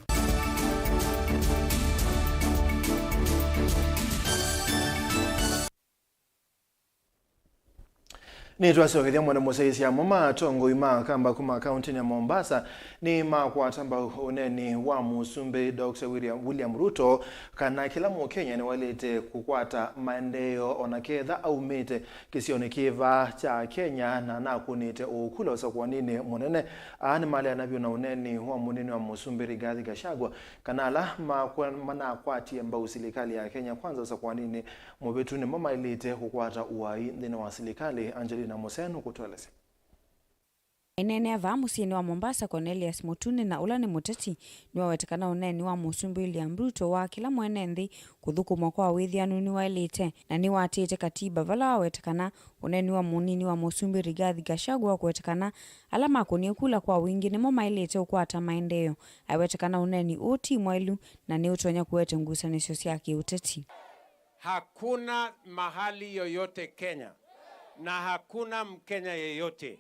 Nĩtwasyokethya mwene mũsyaĩĩsya amwe ma atongoi ma Akamba kuma kauntinĩ ya Mombasa nĩmakwata mbau ũneeni wa Mũsumbĩ Doctor William, William Ruto, kana kĩla Mũkenya nĩwaĩlĩte kũkwata maendeeo ona ketha aumĩte kĩsionĩ kĩva kya Kenya na nakũnĩte ũkula ũsakũaninĩ mũnene. Aa nĩmaleana vyũ na ũneeni wa mũnini wa Mũsumbĩ Rigathi Gachagua, kana ala makwa-, manakwatie mbau silikalĩ ya Kenya Kwanza ũsakũaninĩ mũvĩtu nĩmo maĩlĩte kũkwata ũai nthĩnĩ wa silikalĩ. Angelina Musee nũkũtũelesya. Aineenea vaa mũsyĩnĩ wa Mombasa, Cornelius Mutuni, na ũla nĩ mũteti, nĩwaweta kana ũneeni wa Mũsumbĩ William Ruto wa kĩla mwene nthĩ kũthũkũmwa kwa wĩthĩanu nĩwaĩlĩte na nĩwaatĩĩte katiba, vala waweta kana ũneeni wa mũnini wa Mũsumbĩ Rigathi Gachagua wa kũweta kana ala makũnie kula kwa wingĩ nĩmo maĩlĩte ũkwata maendeeo. Aiweta kana ũneeni ũũ ti mwaĩlu na nĩũtonya kũete ngusanĩsyo sya kĩũteti. Hakuna mahali yoyote Kenya na hakuna Mkenya yeyote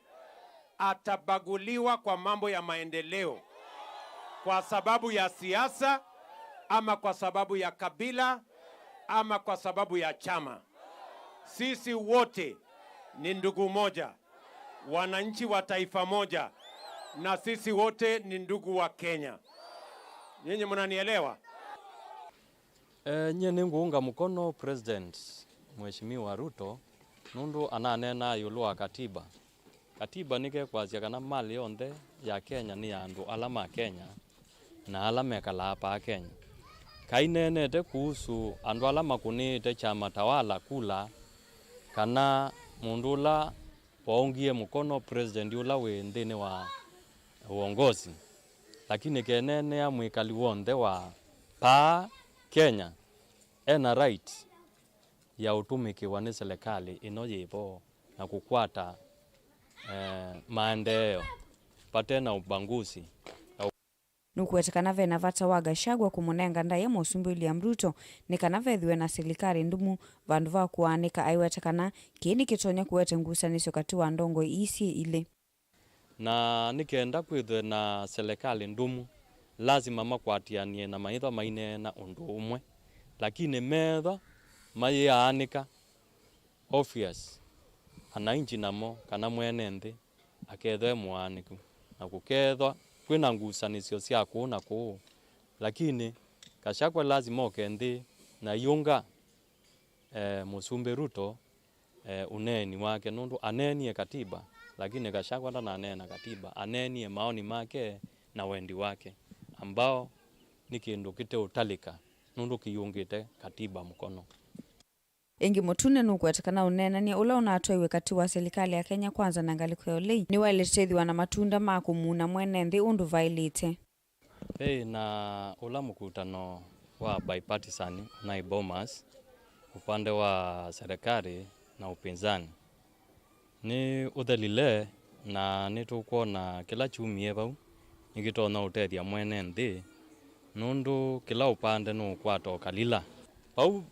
atabaguliwa kwa mambo ya maendeleo kwa sababu ya siasa ama kwa sababu ya kabila ama kwa sababu ya chama. Sisi wote ni ndugu moja, wananchi wa taifa moja, na sisi wote ni ndugu wa Kenya. Nyinyi mnanielewa? Eh, nyie nĩngũunga mũkono President Mheshimiwa Ruto nũndũ ananeenaa ĩũlũ wa katiba. Katiba nĩkekwasya kana malĩ yonthe ya Kenya nĩ ya andũ ala ma Kenya na ala mekalaa paa Kenya. Kaineenete kuhusu andũ ala makũnĩĩte chama tawala kula kana mũndũ ũla waũngie mũkono president ũla wĩ nthĩnĩ wa uongozi, lakini keneenea mwĩkali w'onthe wa paa Kenya ena right ya ũtũmĩkĩwa nĩ selekalĩ ĩno yĩ vo na kũkwata, eh, maendeeo vate na ũbangusi. Nũkũweta kana ve na vata wa Gachagua kũmũnenga ndaĩa Mũsumbĩ William Ruto nĩ kana vethĩwe na silikalĩ ndumu vandũ va kũaanĩka, aiweta kana kĩĩ nĩkĩtonya kũete ngusanĩsyo katĩ wa ndongoi ii syĩ ilĩ. Na nĩ kenda kwĩthwe na silikalĩ ndumu, lasima makwatĩanĩe na maĩthwa maineena ũndũ ũmwe. Lakini meethwa mayĩaanĩka, obvious, anainji namo kana mwene nthĩ akethwa e mũaanĩku, na kũkeethwa kwĩ na ngusanĩsyo sya kũũ na kũũ. Lakini Gachagua lasima oke nthĩ na aiũnga, eh, Mũsumbĩ Ruto, eh, ũneeni wake, nũndũ aneenie katiba, lakini Gachagua ndananeena katiba, aneenie maoni make na wendi wake, ambao nĩ kĩndũ kĩteũtalĩka, nũndũ kĩiũngĩte katiba mũkono. Ĩngĩ, Mũtune nũkweta kana ũneenany'a ũla ũnatwaiwe katĩ wa silikalĩ ya Kenya Kwanza na ngalĩko ya ũlei nĩwaĩlĩte ĩthĩwa na matunda ma kũmuna mwene nthĩ ũndũ vaĩlĩte. Ĩĩ, na ũla mũkutano wa bipartisan ũnaĩ Bomas, upande wa serikali na upinzani, nĩ ũthelile, na nĩtũkwona kĩla kyumie vau nĩkĩtonya ũtethya mwene nthĩ, nũndũ kĩla ũpande nũũkwata ũkalila. Vau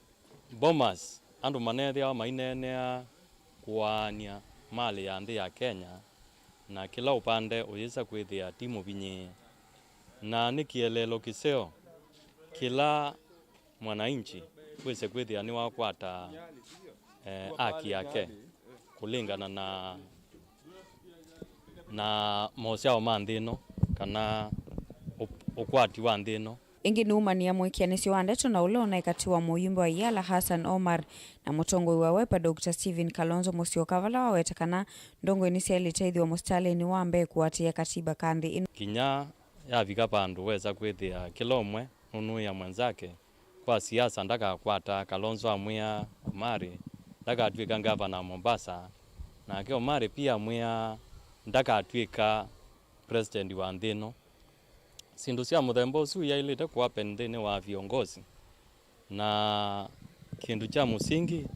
Bomas, andũ maneethĩawa maineenea kũaany'a malĩ ya nthĩ ya Kenya, na kĩla ũpande ũyĩsa kwĩthĩa ti mũvinyĩĩe. Na nĩ kĩeleelo kĩseo kĩla mwananchi wĩse kwĩthĩa nĩwakwata, eh, haki yake kũlingana na, na mosyao ma nthĩ ĩno kana ũ-, ũkwati wa nthĩ ĩno. Ĩngĩ nĩumanie mũĩkĩanĩsyo wa ndeto na ũla ũnaĩ katĩ wa mũyumbe wa Iyala Hassan Omar na mũtongoi wa Wiper Doctor Stephen Kalonzo Musyoka, vala waweta kana ndongoi nĩsyaĩlĩte ĩthĩwa mũsitalĩnĩ wa mbee kũatĩĩa katiba ka nthĩ ĩno. Kinya yavika vandũ wesa kwĩthĩa kĩla ũmwe nũnũĩa mwenzake kwa siasa ndakakwata. Kalonzo amwĩa Omari ndakatw'ĩka ngavana wa Mombasa, nake Omari pia amwĩa ndakatw'ĩka president wa nthĩ ĩno. Syĩndũ sya mũthemba ũsu yaĩlĩte kũhappen nthĩnĩ wa viongozi, na kĩndũ kya mũsingi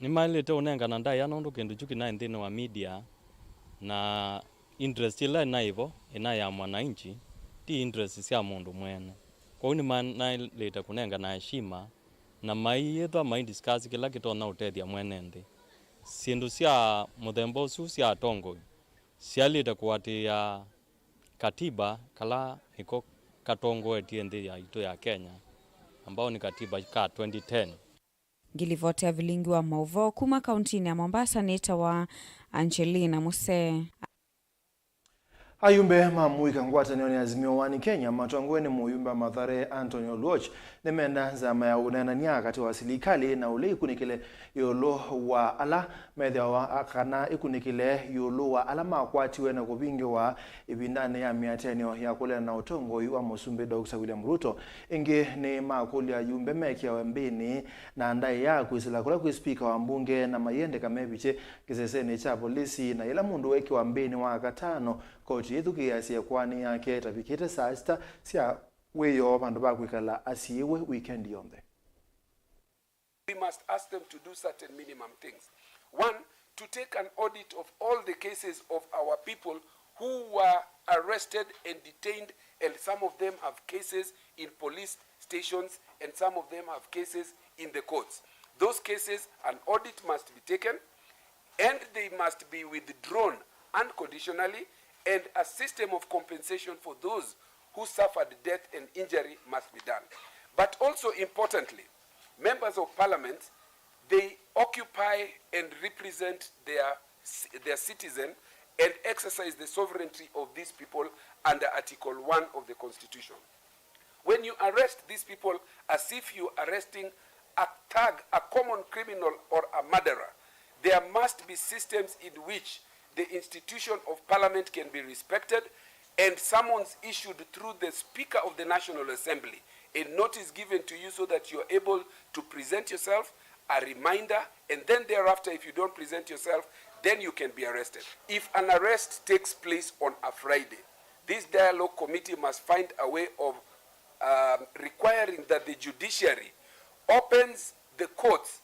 nĩmaĩlĩte ũnengana ndaĩa, nũndũ kĩndũ kyu kĩnaĩ nthĩnĩ wa media, na interest ĩla ĩnaĩ vo ĩnaĩ ya mwananchi, ti interest sya mũndũ mwene. Kwoou nĩmanaĩlĩte kũnengana heshima, na maiĩthwa mai discuss kĩla kĩtonya ũtethya mwene nthĩ. Syĩndũ sya mũthemba ũsu sya atongoi syaĩlĩte kũatĩĩa katiba kala nĩko katongoetye nthĩ yaitũ ya Kenya, ambao nĩ katiba ka twenty ten. Ngilivoti ya vilingi wa maũvoo kuma kauntinĩ ya Mombasa nĩtawa Angelina Musee. Ayumbe ma mũika ngwatanĩonĩ ya Azimio One Kenya matongoew'e nĩ mũyumbe wa Mathare Anthony Oluoch nĩmenda nzama ya ũneenany'a katĩ wa silikalĩ na ũlei ĩkunĩkĩle ĩũlũ wa ala methĩawa kana ĩkunĩkĩle ĩũlũ wa ala makwatiwe na kũvingĩwa ĩvindanĩ ya mĩatĩanĩo ya kũleana na ũtongoi wa Mũsumbĩ Doctor William Ruto. Ĩngĩ nĩmakũlya ayumbe mekĩawe mbĩnĩ na ndaĩa kwĩsĩla kũla kwĩ spika wa mbunge na maiendeka mevikye kĩsesenĩ kya volisi, na yĩla mũndũ wekĩwa mbĩnĩ wa katano, koti yĩthukĩĩasya ĩkoani yake ĩtavikĩte saa sita sya wĩoo vandũ va kwĩkala asiĩwe wikendi yonthe. We must ask them to do certain minimum things. One, to take an audit of all the cases of our people who were arrested and detained, and some of them have cases in police stations, and some of them have cases in the courts. Those cases, an audit must be taken, and they must be withdrawn unconditionally, and a system of compensation for those who suffered death and injury must be done. But also importantly, members of parliament, they occupy and represent their, their citizen and exercise the sovereignty of these people under Article one of the Constitution. When you arrest these people as if you arresting a thug, a common criminal, or a murderer, there must be systems in which the institution of parliament can be respected and summons issued through the Speaker of the National Assembly, a notice given to you so that you're able to present yourself, a reminder, and then thereafter, if you don't present yourself, then you can be arrested. If an arrest takes place on a Friday, this dialogue committee must find a way of, um, requiring that the judiciary opens the courts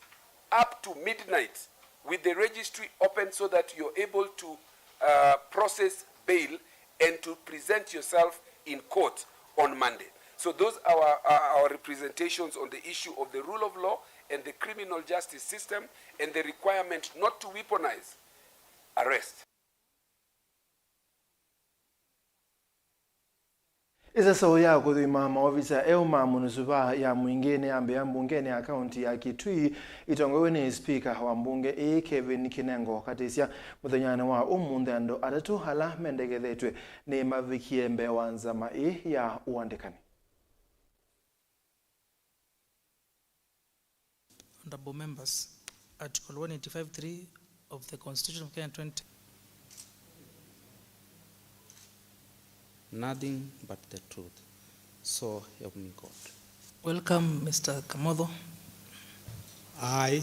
up to midnight with the registry open so that you're able to, uh, process bail and to present yourself in court on Monday. So those are our, are our representations on the issue of the rule of law and the criminal justice system and the requirement not to weaponize arrest. Ĩseseũ ya kũthũima maovisa eũ ma munisuva ya Mwingĩ nĩyambĩĩa mbungenĩ ya kaunti ya Kitui, itongoew'e nĩ spika wa mbunge ĩĩ, Kevin Kinengo Katĩsya. Mũthenyanĩ wa ũmũnthĩ, andũ atatũ ala mendekethetw'e nĩmavikie mbee wa nzama ĩĩ ya ũandĩkani. Honorable members, Article one eighty-five three of the Constitution of Kenya twenty. Nothing but the truth. So help me God. Welcome, Mister Kamotho. Aye,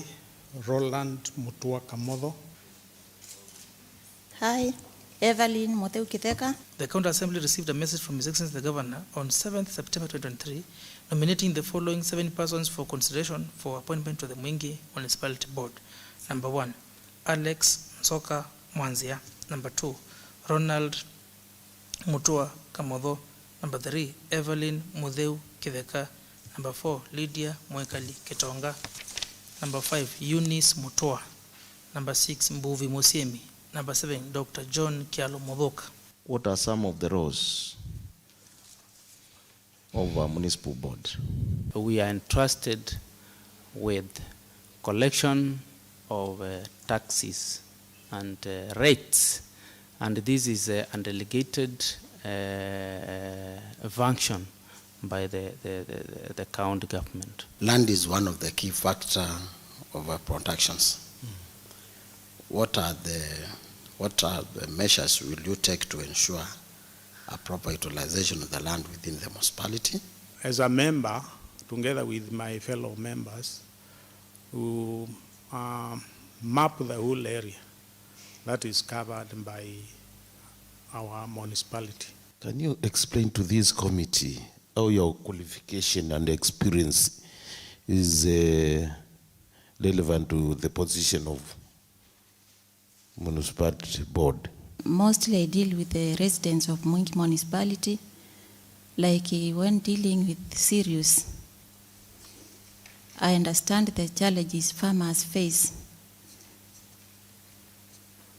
Roland Mutua Kamotho. Aye, Evelyn Mutheu Kitheka. The County Assembly received a message from His Excellency the Governor on seventh September twenty twenty-three, nominating the following seven persons for consideration for appointment to the Mwingi Municipality Board. Number one, Alex Nzoka Mwanzia. Number two, Ronald Mutua Kamotho. Number three, Evelyn Mutheu Kitheka. Number four, Lydia Mwikali Kitonga. Number five, Eunice Mutua. Number six, Mbuvi Musiemi. Number seven, Doctor John Kialo Muthuka. What are some of the roles of a municipal board? We are entrusted with collection of, uh, taxes and, uh, rates, and this is, uh, a delegated, uh, function by the, the, the, the county government. Land is one of the key factor of our productions. What are the, what are the measures will you take to ensure a proper utilization of the land within the municipality? As a member, together with my fellow members, we, uh, map the whole area that is covered by our municipality. Can you explain to this committee how your qualification and experience is, uh, relevant to the position of municipality board? Mostly I deal with the residents of Mwingi Municipality. Like, eh, when dealing with Sirius, I understand the challenges farmers face,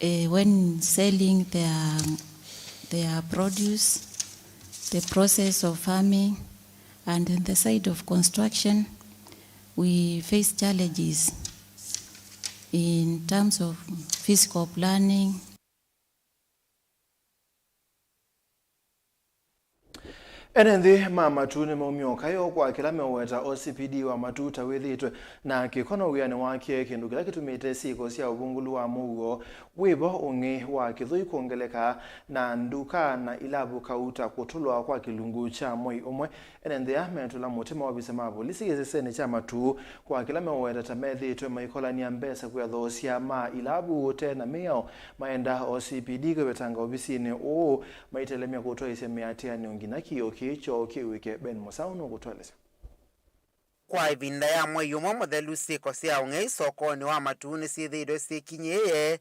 eh, when selling their, their produce, the process of farming, and on the side of construction, we face challenges in terms of physical planning. Ene nthĩ ma matu nĩmaumya ũkayo kwa kĩla meũweta O C P D wa matu ta wĩthĩĩtwe na kĩkono wĩanĩ wake, kĩndũ kĩla kĩtumĩte syĩko sya ũvungũlu wa mũuo wĩvo ũngĩ wa kĩthũi kwongeleka, na nduka na ilavu kauta kũtũlwa kwa kĩlungu kya mwei ũmwe. Ene nthĩ aa metũla mũtĩ maovisa ma volisi kĩsesenĩ kya matu kwa kĩla meũweta ta methĩĩtwe maikolany'a mbesa kwĩ athoosya ma ilavu ũte na mĩao. Maenda O C P D kwĩvetanga ovisinĩ ũũ, maitelemya kũtwaĩsya mĩatĩanĩo nginya kĩĩo kĩĩ kyoo kĩw'ĩke. Ben Mũsaũ nũkũtũelesya. Kwa ĩvinda ya mwei ũmwe mũthelu, syĩko sya ũng'ei sokonĩ wa matu nĩsyĩthĩĩtwe syĩkinyĩĩe,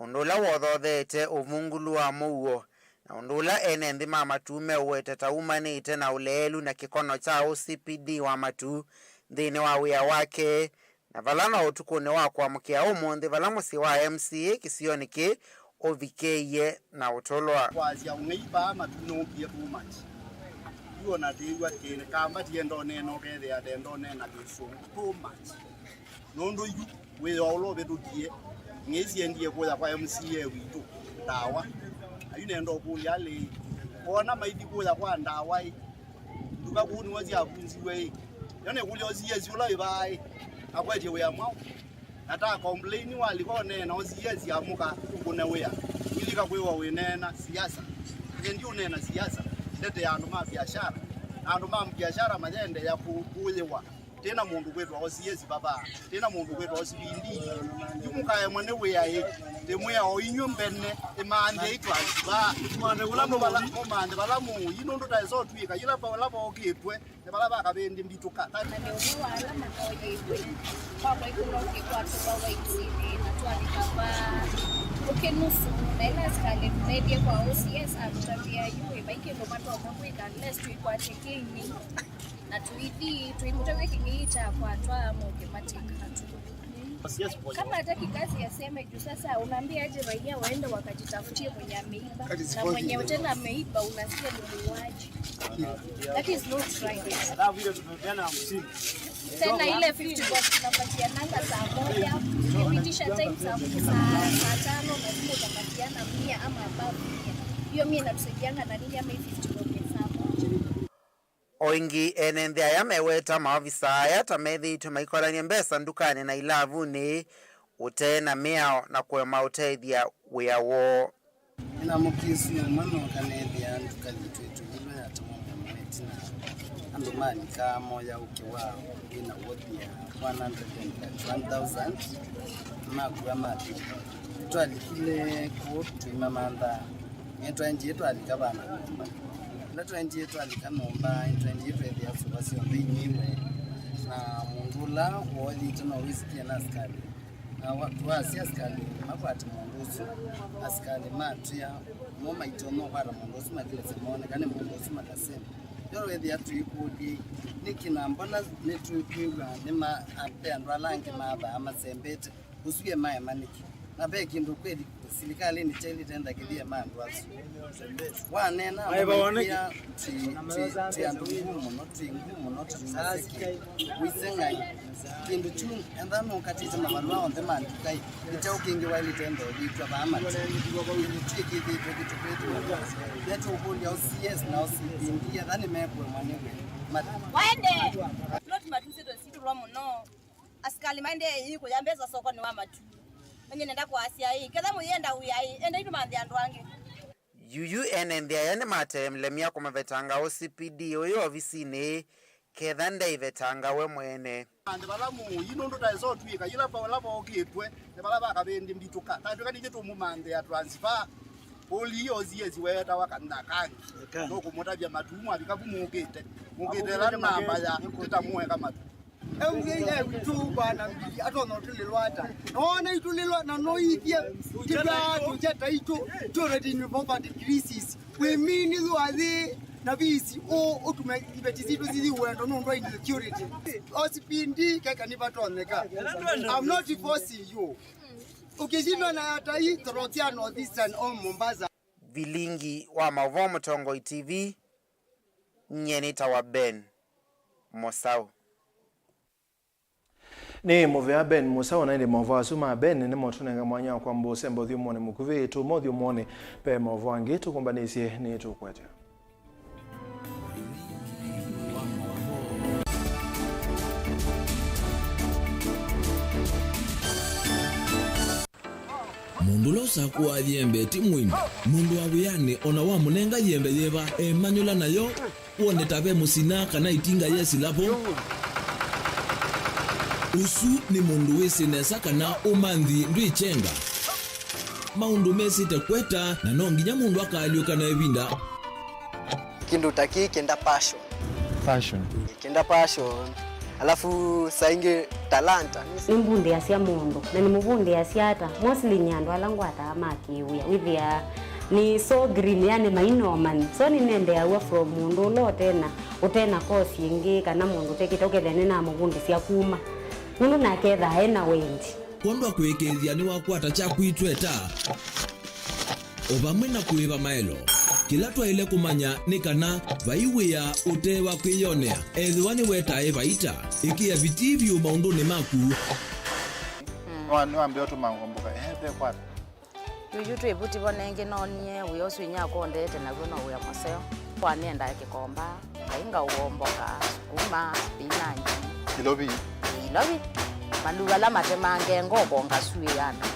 ũndũ ũla wothotheete ũvungũlu wa mũuo, na ũndũ ũla ene nthĩ ma matu meũweta ta umanĩte na ũleelu na kĩkono kya O C P D wa matu nthĩnĩ wa wĩa wake, na vala no ũtukũnĩ wa kũamũkĩa ũmũnthĩ, vala mũsyĩ wa M C A kĩsionĩ kĩĩ ũvikĩĩie na ũtũlwa. Kwasya ũng'ei vaa matu nũkie too much. Yu ona ndĩw'a kĩnĩ kamba tienda ũneena ũkethĩa ndenda ũneena kĩsũngũ too much. Nũndũ yu wĩoo ũla ũvĩtũkie, ng'ei siendie kũya kwa M C A witũ ndawa. Na yu nenda ũkũlya lĩĩ, wona maithi kũya kwa ndawa ĩ, nduka kũu nĩw'o syavunziwe ĩ, yo nĩkũlya O C S ũla wĩ vaa ĩ, akwetye wĩa mwaũ? Na ta complain walika ũneena O C S amũka ũkũne wĩa, ũilika kwĩwa wĩneena siasa. Nye ndiũneena siasa, ndetea andũ ma biashara, na andũ ma biashara mayendeea kũ-, kũyĩwa. Tena mũndũ kwĩtwa O C S vava, tena mũndũ kwĩtwa O C P D. Yu mũkaemwa nĩ wĩa ĩ, tĩmwĩa o inyw'ĩ mbene, ĩmanthe itwathi vaa. Mũmanthe vala mũĩ. Mũmanthe vala mũĩ, nũndũ ta ĩso twĩka, yĩla vala vokĩtwe, nĩ vala vakavĩndĩ mbitũka. Na nĩ ũmwe wa ala manoyĩiwe kwa kwaikũlwa kĩkwatũwa waitini, na twavika vaa ũkĩ nusu, na ĩla asikalĩ tũmethie kwa O C S atũtavya yu ĩ, vai kĩndũ matonya kwĩka unless tũikwatye kĩng'ei. Na tuithi, tuimũtavya kĩng'ei kyakwatwa, moke mateka tu. Kama hataki kazi aseme juu sasa unaambia aje raia waende wakajitafutie mwenye ameiba? Na mwenye tena ameiba unasikia ni muuaji. That is not right. Alafu ile tumepeana hamsini. Tena ile fifty bob tunapatiananga saa moja, ukipitisha time saa, saa, saa tano lazima utapatiana mia ama above mia. Hiyo mia inatusaidianga na nini ama hii fifty bob ya saa moja? O ĩngĩ, ene nthĩ aya meweta maovisa aya ta methĩĩtwe maikolany'a mbesa ndukanĩ na ilavunĩ ũte na mĩao na kũema ũtethya wĩa woo. Nĩnamũkie simu ĩmwe nooka neethĩa nduka yitũ ĩtũmĩlwe yatemwa mũno ĩtina. Andũ malika moya ũkĩ wa wĩna worth ya one hundred and thirty-one thousand, makua mathi. Twalikile kũu twĩmamantha. Nĩtwaendie twalika vana nyũmba. Ĩla twaendie twalika nyũmba, nĩtwaendie twethĩa sũva syonthe inyiwe. Na mũndũ ũla wooyĩte no wĩsikie na asikalĩ. Na wa-, twasya asikalĩ makwate mũndũ ũsu, asikalĩ matwĩa mo maitonya ũkwata mũndũ ũsu, makilesya mooneka nĩ mũndũ ũsu makasema. Yo weethĩa twĩkũlye, nĩkĩ na mbona nĩtwĩkwĩw'a nĩ ma-, ve andũ ala angĩ mathaa masembete, ũsu e maema nĩkĩ? Na ve kĩndũ kweli silikalĩnĩ kyaĩlĩte ndakĩthie ma andũ asu. Wanena, twĩ, twĩ, twĩ andũ nguu mũno, twĩ nguu mũno, twĩ maseke. Wĩsĩ Ngai, kĩndũ kyu, enda nũkatĩte mavalũa onthe ma ndukai, nĩ kyaũ kĩngĩ waĩlĩte ndothĩtw'a vaa mati? Kĩndũ twĩkĩthĩtwe kĩtũkwĩthĩwa. Nĩtũkũlya O C S na O C P D, etha nĩmekũemwa nĩwe. Mat- Waende! Plot matu nzito zitũlwa mũno. Asikalĩ maendee ĩĩ kũya mbesa sokonĩ wa matu. Nanye nenda kwasya ĩĩ, ketha mũyenda wĩa ĩĩ, endai tũmanthe andũ angĩ. Yuyu ene nthĩ aya nĩmatelemya kũmavetanga O C P D ũyũ ovisinĩ, ketha ndaivetanga we mwene. Andũ vala mũi nũndũ taĩsa ũtw'ĩka yĩla vala vokĩtwe nĩ vala vakavĩndĩ mbitũka. Tatwĩka ningĩ tũmũmanthĩa transfer. Ũlii O C S weetawa kanitha kangi. Eka. Nũkũmũtavya matumu avika vu mũkĩte. Mũkĩte ĩla namba ya tĩtamũeka matu. Eũngei e witũ bwana mbili atonya ũtũlĩlwa ata? Noona itũlĩlwa na noithye tĩla tũkya taitũ tũreti involved in crisis. We mean you are there na visi o ũtume iveti sitũ sithi wendo nũndũ wa insecurity. O C P D keka nĩvatonyeka. I'm not forcing you. Ũkĩshindwa na atai thorotia North Eastern o Mombasa. Vilingi wa maũvoo Mũtongoi T V, nyie nĩtawa Ben Mũsaũ. Nĩ mũvea Ben Mũsaũ, na ĩndĩ maũvoo asu ma Ben nĩmotũnenga mwanya wa kwamba ũsemba ũthyũmũonĩ mũkuvĩ. Tũũma ũthyũmũonĩ, ve maũvoo angĩ tũkũmbanĩsye nĩ tũkwete. Mũndũ ũla ũsakũaa yembe ti mũini. Mũndũ wa wĩanĩ o na wamũnenga yembe yĩva, emanyũla nayo, wone ta ve mũsina kana itinga yesila vo. Ũsu nĩ mũndũ wĩsĩ nesa kana ũmanthi ndwĩkyenga. Maũndũ mesĩte kweta, na no nginya mũndũ akaalyũka na ĩvinda. Kĩndũ ta kĩĩ kĩenda passion. Passion. Kĩenda passion. Alafu saa ingĩ talanta. Nĩmbundĩasya mũndũ, na nĩmũvundĩasya ata? Mostly nĩ andũ ala ngwataa ma kĩwĩa. Wĩthĩaa nĩ so green, yani mainomani. So nĩnendeeaw'a from mũndũ ũla ũtena, ũtena course ĩngĩ, kana mũndũ ũtekĩte, ũkethĩa nĩnamũvundĩsya kuma. Nũndũ nake ethaa ena wendi. Kwondũ wa kũĩkĩĩthya nĩwakwata kyaku itweta. O vamwe na kũĩva maelo, kĩla twaĩle kũmanya nĩ kana vai wĩa ũte wa kwĩyonea. Ethĩwa nĩwetae vaita, ĩkĩa vitii vyũ maũndũnĩ maku. Nĩwa-, nĩwambĩa ũtũma ngomboka, ehe, ve kwata. Yuyu twĩ vuti vo nengĩ noonie wĩa ũsu inyakwa ũndete naw'o no wĩa mũseo. Kwa nĩendaa kĩkomba. Ngai ngaũomboka, sukuma, spinach. Ilovi. Ilovi. Maluu ala matemange ngoko ngasuĩana.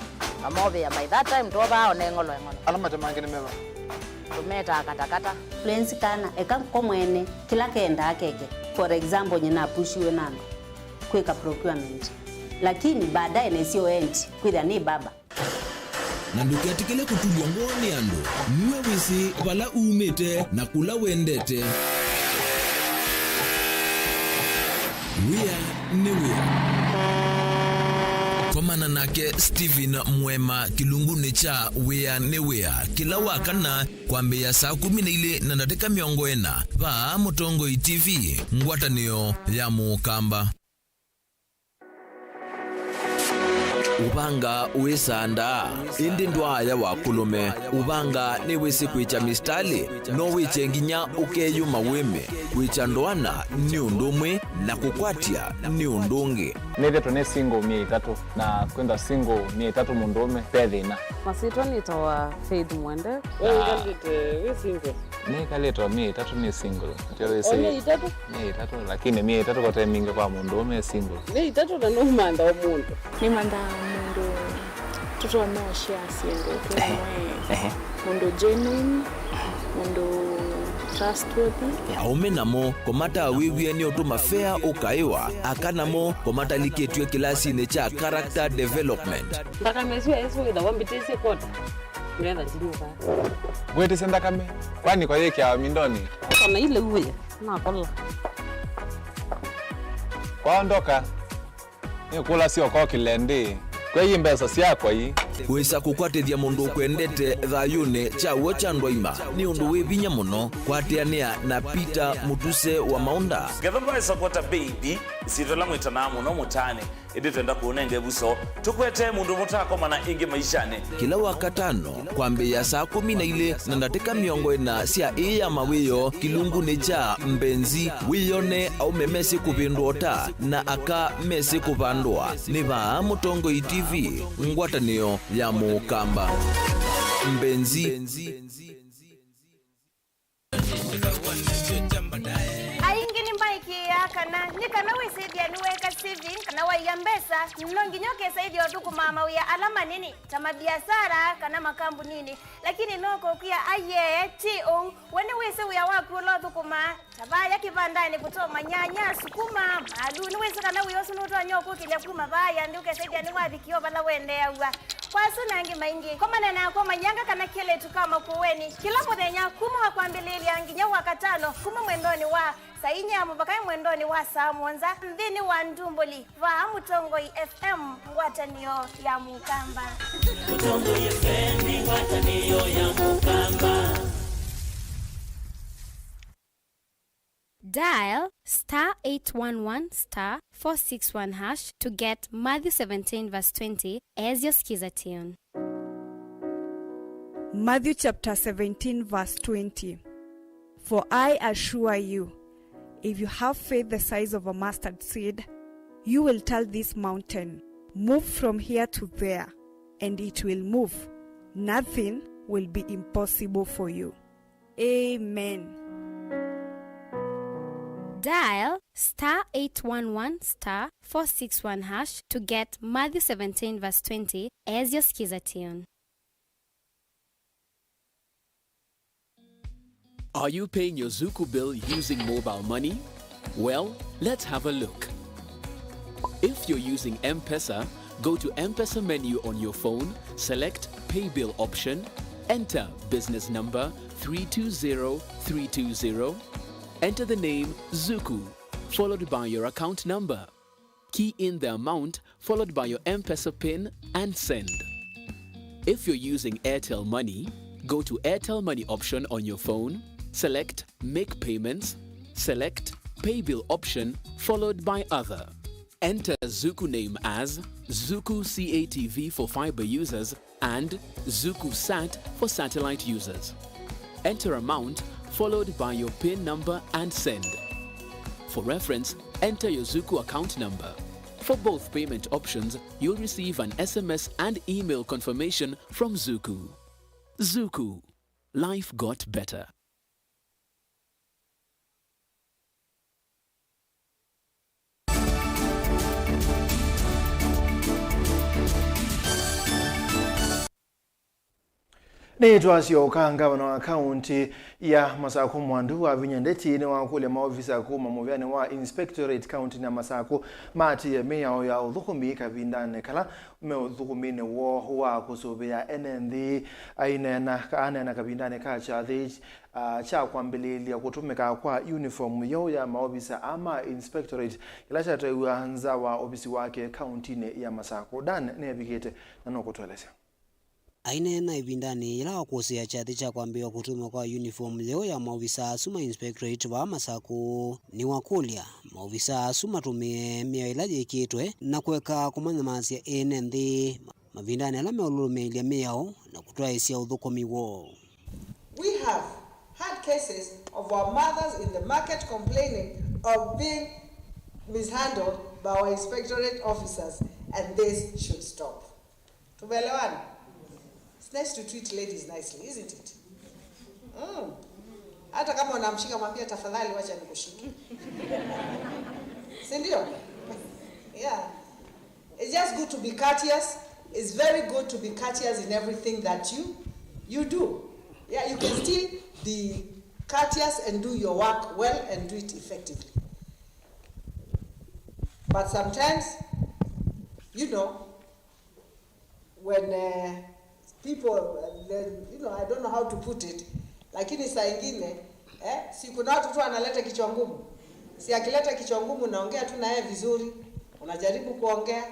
Mamovea by that time twovaa one ng'olo eng'olo. Ala matemange nĩ meva? Tũmetaa katakata. Lenzi kana, eka ko mwene, kĩla kendaa keke. For example, nyina apushiwe na andũ kwĩka procurement. Lakini baadaye nesio endi, kwĩthĩa nĩ baba. Na ndũketĩkĩle kũtulw'a ngoo nĩ andũ. Nue wĩsĩ vala umĩte na kũla wendete. Wĩa nĩ wĩa. Komana nake Stephen Mwema kĩlungunĩ kya Wĩa nĩ Wĩa kĩla wa kana kwambĩĩa saa kũmi na ilĩ na ndatĩka mĩongo ĩna vaa Mũtongoi T V, ngwatanĩo ya Mũkamba. Ũvanga wĩsaa ndaa, ĩndĩ ndwaaya wa kũlũme. Ũvanga nĩwĩsĩ kwĩkya mistalĩ, no wĩkye nginya ũkeyũma wĩme. Kwĩkya ndoana nĩ ũndũ ũmwe, na kũkwatya nĩ ũndũ ũngĩ. Nĩthĩtwe nĩ single myei ĩtatũ, na kwĩthwa single myei ĩtatũ mũndũũme, ve thĩna. Masyĩtwa nĩtawa Faith Mwende. We wĩkalĩte wĩ single? Nĩkalĩte o myei ĩtatũ nĩ single. Ndio wĩsĩ. O myei ĩtatũ? Myei ĩtatũ, lakini myei ĩtatũ kote mingĩ kwa mũndũ ũme single. Myei ĩtatũ na nũmantha o mũndũ. Nĩmanthaa mũndũ tũtonya ũshare syĩndũ twĩ. Ehe. Mũndũ genuine, mũndũ Trustworthy. Aũme namo kũmatawĩw'e nĩ ũndũ mavea ũkaĩwa, aka namo kũmatalikĩtw'e kĩlasinĩ kya character development. Nthakame ĩsu ĩsu ĩthawa mbĩtĩsye kwota. Nĩgetha ndinyuka. Ngwĩtĩsye nthakame, kwani kwayĩkĩawa mindonĩ? Kana ile uwe, nakola. Kwaondoka. Nĩkũlasya ũkokĩle ndĩ, kwei mbesa syakwa ii. Wĩsa kũkwatĩthya mũndũ ũkwendete thayũnĩ kya w'o kya ndwaima nĩ ũndũ wĩ vinya mũno. Kwatĩanĩa na Peter Mũtuse wa Maũnda. Ngetha ndwaĩsa kwata mbei ithi, ĩsyĩtwa ĩla mwĩtanaa mũno mũtaanĩ, ĩndĩ twenda kũũnenga ĩvuso. Tũkwete mũndũ mũtakomana ĩngĩ maishanĩ. Kĩla Wakatano, kwambĩĩa saa kũmi na ilĩ na ndatĩka mĩongo ĩna sya ĩĩ ya mawĩoo kĩlungunĩ kya Mbenzi, wĩyone aũme mesĩ kũvĩndũa ũta na aka mesĩ kũvandũa. Nĩ vaa Mũtongoi T V, ngwatanĩo ya Mũkamba. Mbenzi. Aingĩ nĩmaĩkĩĩaa kana nĩ kana wĩsĩthĩa nĩweeka saving kana waia mbesa, no nginya ũkĩsaĩthya ũthũkũmaa mawĩa ala manini ta mabiasara kana makambuninĩ. Lakini no kũkwĩa aiee, ti ũu. We nĩwĩsĩ wĩa waku ũla ũthũkũmaa, ta vaya kĩvandanĩ kũtoma nyanya, sukuma, malu. Nĩwĩsĩ kana wĩa ũsu nũtonya ũkũkĩlya kuma vaya nthĩ ũkesethĩa nĩwavikie o vala wendeeaw'a. Kwa asu na angĩ maingĩ, komana nakwa manyanga kana kelĩtu ka Makueni kĩla mũthenya kuma wa kwambĩlĩĩlya nginya Wakatano, kuma mwendonĩ wa saa inya mũvaka mwendonĩ wa saa mũonza nthĩnĩ wa Ndumbuli. Vaa Mũtongoi F M, ngwatanĩo ya Mũkamba. Mũtongoi F M nĩ ngwatanĩo ya Mũkamba. Dial star eight one one star four six one hash to get Matthew seventeen verse twenty as your Skiza tune. Matthew chapter seventeen verse twenty. For I assure you, if you have faith the size of a mustard seed, you will tell this mountain, "Move from here to there," and it will move. Nothing will be impossible for you. Amen. Dial star eight one one star four six one hash to get Matthew seventeen verse twenty as your Skiza tune. Are you paying your Zuku bill using mobile money? Well, let's have a look. If you're using M-Pesa, go to M-Pesa menu on your phone, select Pay Bill option, enter business number three two zero three two zero, enter the name Zuku, followed by your account number. Key in the amount followed by your M-Pesa pin and send. If you're using Airtel Money, go to Airtel Money option on your phone, select Make Payments, select Pay Bill option followed by Other. Enter Zuku name as Zuku C A T V for fiber users and Zuku Sat for satellite users. Enter amount followed by your pin number and send. For reference, enter your Zuku account number. For both payment options, you'll receive an S M S and email confirmation from Zuku. Zuku. Life got better. Nĩtwasyoka, ngavana wa kaũntĩ ya Masakũ Mwandu Wavinya Ndeti nĩwakũlya maovisa kuma mũvĩanĩ wa Inspectorate kaũntĩnĩ ya Masakũ maatĩĩe mĩao ya ũthũkũmi kavindanĩ kala me ũthũkũminĩ woo wa kũsũvĩa ene nthĩ. Aineena, aneena kavindanĩ ka kyathĩ, ah, kya kwambĩlĩĩlya kũtũmĩka kwa uniform yeũ ya maovisa aa ma Inspectorate, kĩla kyatwaiwa nza wa ovisi wake kaũntĩnĩ ya Masakũ. Dan nĩevikĩte na nũkũtũelesya. Aineena ĩvindanĩ yĩla wa kũsĩĩa kyathĩ kya kwambĩĩwa kũtũmĩwa kwa uniform yeũ ya maovisa asu ma Inspectorate vaa Masakũ, nĩwakũlya maovisa asu matũmĩe mĩao ĩla yĩkĩtwe na kũeka kũmanyamasya ene nthĩ mavindanĩ ala meũlũlũmĩĩlya mĩao na kũtwaĩĩsya ũthũkũmi woo. We have had cases of our mothers in the market complaining of being mishandled by our inspectorate officers, and this should stop. Tumeelewana? It's nice to treat ladies nicely, isn't it? Mm. Hata kama unamshika, mwambie, "Tafadhali, wacha nikushike." Si ndio? Yeah. It's just good to be courteous. It's very good to be courteous in everything that you, you do. Yeah, you can still be courteous and do your work well and do it effectively. But sometimes, you know, when uh, people, uh, then, you know, I don't know how to put it, lakini saa ingine eh, si kuna watu tu analeta kichwa ngumu, si akileta kichwa ngumu naongea tu na yeye vizuri, unajaribu kuongea,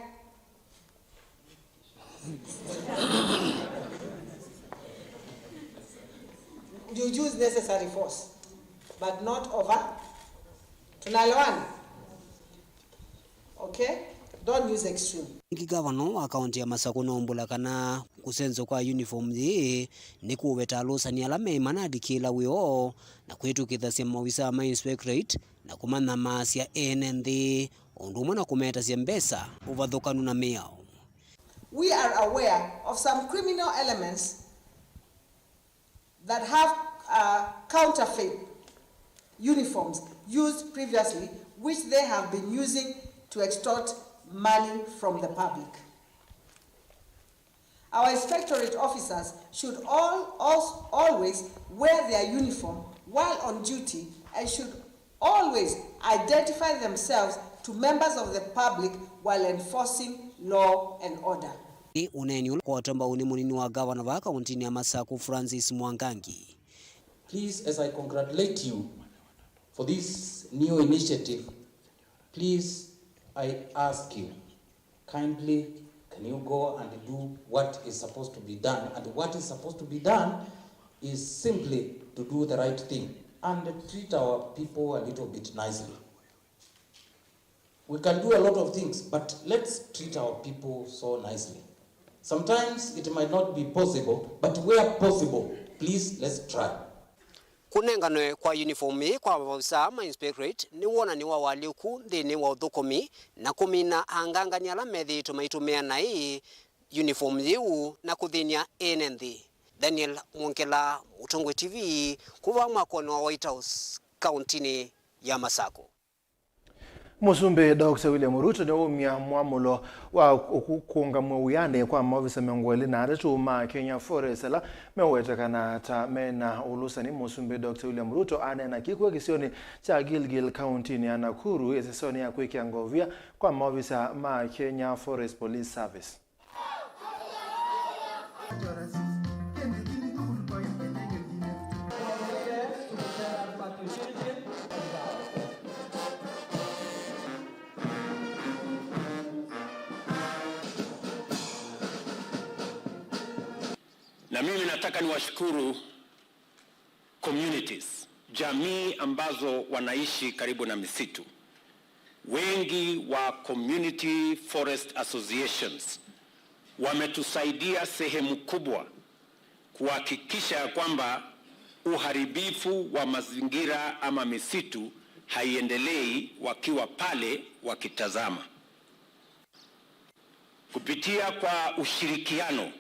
you use necessary force but not over. Tunaelewana? Okay? Don't use extreme. Ĩngĩ, ngavana wa kaunti ya Masakũ nũmbũla kana kũsenzwa kwa uniform yĩĩ nĩ kũveta alũsani ala meĩ manalikĩla wĩoo na kwĩtũkĩthasya maovisaa ma inspectorate na kũmanyamaasya ene nthĩ, o ũndũ ũmwe na kũmetasya mbesa, ũvathũkanu na mĩao. We are aware of some criminal elements that have uh, counterfeit uniforms used previously, which they have been using to extort money from the public. Our inspectorate officers should all, als- always wear their uniform while on duty and should always identify themselves to members of the public while enforcing law and order. Nĩ ũneeni ũla kwatwa mbau nĩ mũnini wa ngavana vaa kauntinĩ ya Masakũ, Francis Mwangangi. Please, as I congratulate you for this new initiative, please, I ask you, kindly, can you go and do what is supposed to be done? And what is supposed to be done is simply to do the right thing and treat our people a little bit nicely. We can do a lot of things, but let's treat our people so nicely. Sometimes it might not be possible, but where possible, please, let's try. Kũnenganwe kwa uniform ĩĩ kwa maovisaa ma inspectorate nĩ wonany'o wa ũalyũku nthĩnĩ wa ũthũkũmi na kũmina angangani ala methĩĩtwe maitũmĩa naĩ uniform yĩu na kũthĩny'a ene nthĩ. Daniel Mwongela, Mũtongoi T V, kuma mwakonĩ wa White House, kauntinĩ ya Masakũ. Mũsumbĩ Doctor William Ruto nĩwaumya mwamũlo wa kũkũngamw'a wĩanĩ kwa maovisa mĩongo ĩlĩ na atatũ ma Kenya Forest ala mewetekana ta mena ũlũsani. Mũsumbĩ Doctor William Ruto aneena kĩkw'ũ kĩsionĩ kya Gilgil kauntinĩ ya Nakuru ĩsesonĩ ya kwĩkĩa ngovia kwa maovisa ma Kenya Forest Police Service. Na mimi nataka niwashukuru communities, jamii ambazo wanaishi karibu na misitu. Wengi wa community forest associations wametusaidia sehemu kubwa kuhakikisha ya kwamba uharibifu wa mazingira ama misitu haiendelei, wakiwa pale wakitazama. Kupitia kwa ushirikiano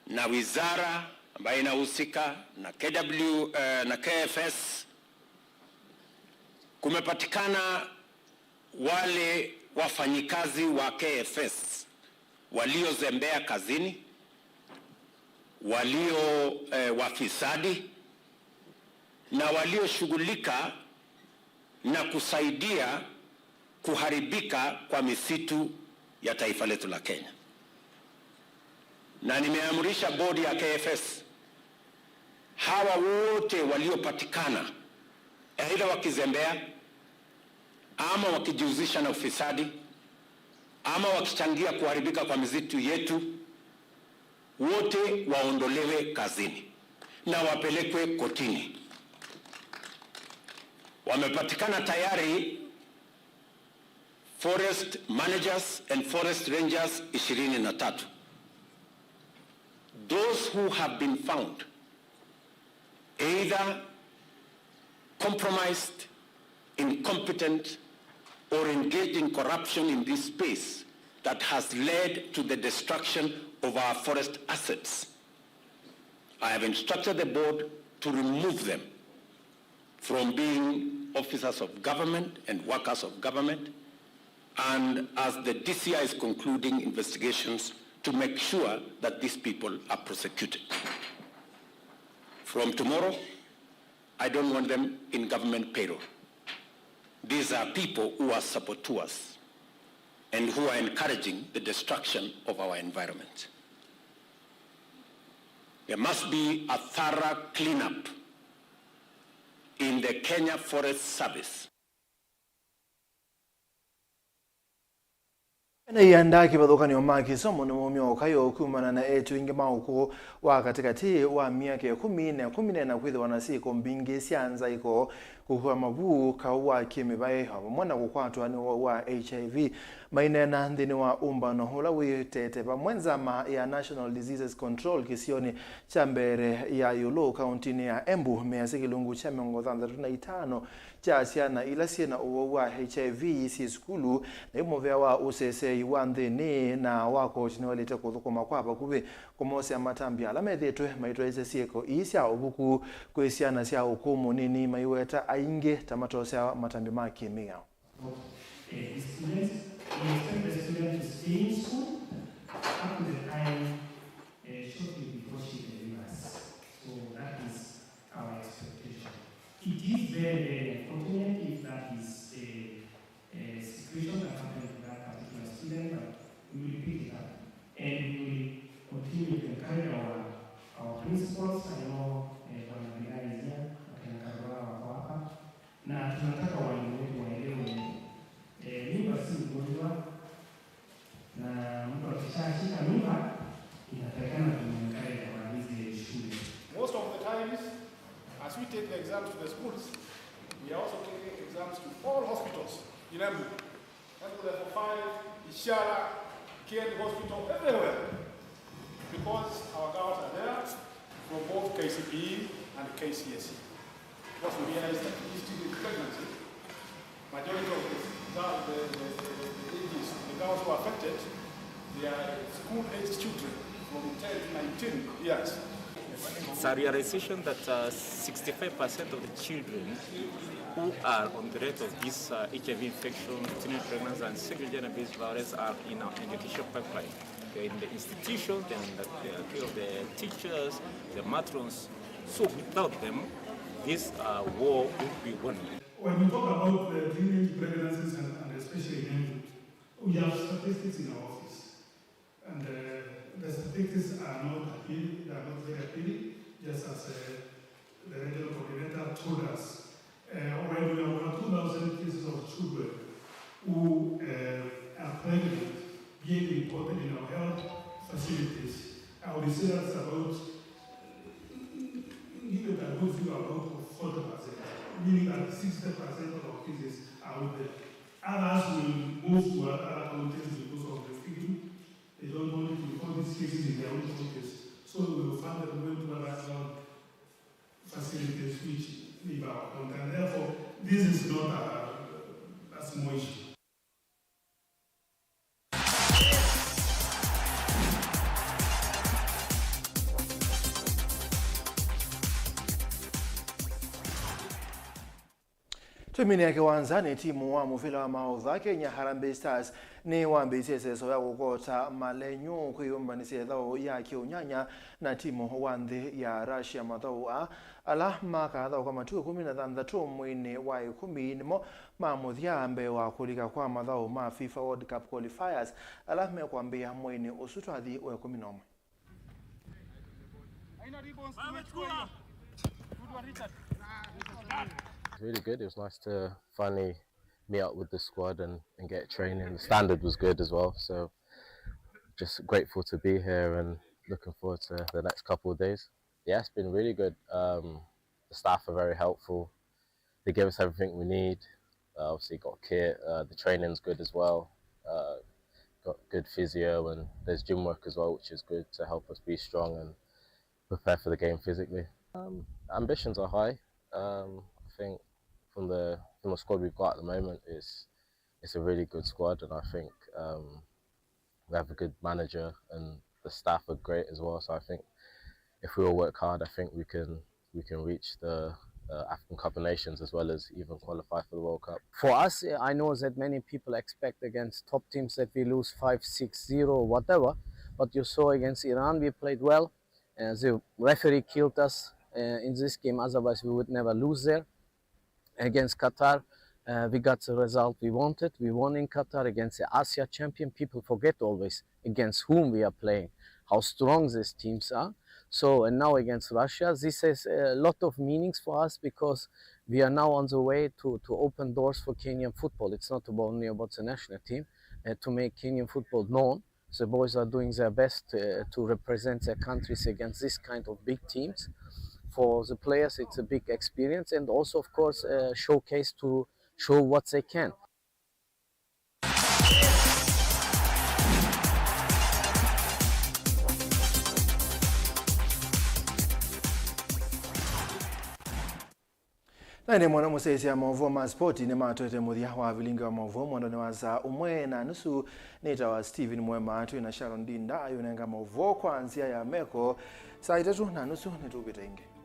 na wizara ambayo inahusika na K W, eh, na K F S, kumepatikana wale wafanyikazi wa K F S waliozembea kazini, walio, eh, wafisadi na walioshughulika na kusaidia kuharibika kwa misitu ya taifa letu la Kenya. Na nimeamrisha bodi ya K F S, hawa wote waliopatikana aidha wakizembea ama wakijihusisha na ufisadi ama wakichangia kuharibika kwa misitu yetu, wote waondolewe kazini na wapelekwe kotini. Wamepatikana tayari forest managers and forest rangers ishirini na tatu. Those who have been found either compromised, incompetent, or engaged in corruption in this space that has led to the destruction of our forest assets. I have instructed the board to remove them from being officers of government and workers of government, and as the D C I is concluding investigations, to make sure that these people are prosecuted. From tomorrow, I don't want them in government payroll. These are people who are saboteurs and who are encouraging the destruction of our environment. There must be a thorough cleanup in the Kenya Forest Service. Ene ianda kĩvathũkanĩo ma kĩsomo nĩmaumya ũkayo kumana na eĩtu aingĩ ma ũkũũ wa katĩkatĩ wa myaka ĩkũmi na ĩkũmi na ĩna kwĩthĩwa na syĩko mbingĩ sya nzaĩko, kũkua mavu, kaũ wa kĩmĩvaĩ, o vamwe na kũkwatwa nĩ ũwau wa H I V. Maineena nthĩnĩ wa ũmbano ũla wĩtete vamwe nzama ya National Diseases Control kĩsionĩ kya Mbeere ya ĩũlũ kauntinĩ ya Embu, measya kĩlungu kya mĩongo thanthatũ na itano kya syana ila syĩ na ũwau wa H I V syĩ sukulu, na yu mũvea wa ũseseei wa nthĩnĩ na wa koti nĩwaĩlĩte kũthũkũma kwa vakuvĩ kũmosea matambya ala methĩĩtwe maitwaĩĩsya syĩko ii sya ũvuku kwĩ syana sya ũkũũ mũnini, maiweta aingĩ ta matosea matambya ma kĩmĩao. Of, eh, the students. We expect the student to stay in school up to the time, eh, shortly before she delivers. So that is our expectation. It is very, very unfortunate if that is a, a situation that happened to that particular student, but we will pick it up and we will continue to encourage our, our principals. I know, eh, Bwana Bigai is here, Bwana Karua wako hapa. Na tunataka walimu wetu waelewe, eh, mimba si ugonjwa, na mtu akishashika mimba, inatakikana tumwencourage amalize shule. Most of the times, as we take the exams to the schools, we are also taking exams to all hospitals in Embu. That's level five, Ishara, K N Hospital, everywhere. Because our girls are there from both K C P E and K C S E. Because we realize that these teenage pregnancy, majority of the, the, the, the, the ages, the girls who are affected, they are school-aged children from ten to nineteen years. It's a realization that, uh, sixty-five percent of the children who are on the rate of this, uh, H I V infection, teenage pregnancy, and sexual gender-based violence are in our education pipeline. They're in the institution, they're in the, the care of the teachers, the matrons. So without them, this, uh, war would be won. When you talk about the teenage pregnancies and, and especially in Embu, we have statistics in our office. And, uh, the statistics are not appealing, they are not very appealing, just as, uh, the regional coordinator told us. Uh, when we have over two thousand cases of children who, uh, are pregnant being reported in our health facilities, I would say that's about, give it a good figure, about forty percent, meaning that sixty percent of our cases are out there. Others will move to other counties because of the stigma. They don't want to report these cases in their own counties. So we will fund them going to other health facilities which leave our county. And therefore, this is not a, a small issue. Twĩminĩa kĩwanzanĩ, timu wa mũvĩla wa maũtha Kenya Harambee Stars nĩwambĩĩsye ĩseso ya kũkota malenyũ kwĩyũmbanĩsya ĩthaũ ya kĩũnyanya na timu wa nthĩ ya Russia. Mathaũ aa, ala makathaũka matukũ ĩkũmi na thanthatũ mweinĩ wa ĩkũmi, nĩmo ma mũthya mbee wa kũlika kwa mathaũ ma FIFA World Cup qualifiers ala mekwambĩĩa mweinĩ ũsu twathi wa ĩkũmi na ũmwe. It's really good. It was nice to finally meet up with the squad and, and get training. The standard was good as well, so just grateful to be here and looking forward to the next couple of days. Yeah, it's been really good. Um, the staff are very helpful. They give us everything we need. Uh, obviously, got kit. Uh, the training's good as well. Uh, got good physio, and there's gym work as well, which is good to help us be strong and prepare for the game physically. Um, ambitions are high. Um, I think from the from the squad we've got at the moment, it's it's a really good squad, and I think, um, we have a good manager, and the staff are great as well. So I think if we all work hard, I think we can we can reach the, uh, African Cup of Nations as well as even qualify for the World Cup. For us, I know that many people expect against top teams that we lose five, six, zero, whatever. But you saw against Iran, we played well. Uh, the referee killed us. uh, in this game, otherwise we would never lose there. Against Qatar, uh, we got the result we wanted. We won in Qatar against the Asia champion. People forget always against whom we are playing, how strong these teams are. So, and now against Russia, this has a lot of meanings for us because we are now on the way to, to open doors for Kenyan football. It's not about only about the national team, uh, to make Kenyan football known. The boys are doing their best, uh, to represent their countries against this kind of big teams. For the players, it's a big experience and also, of course, a showcase to show what they can. Na ĩndĩ mwana mũsyaĩĩsya maũvoo ma spoti nĩmatwete mũthya wa vilingi wa maũvoo mwendonĩ wa saa ũmwe na nusu. Nĩtawa Stephen Mwema, twĩ na Sharon Dinda ayũnenga maũvoo kwa nzĩa ya meko. Saa itatũ na nusu nĩtũvĩta ĩngĩ.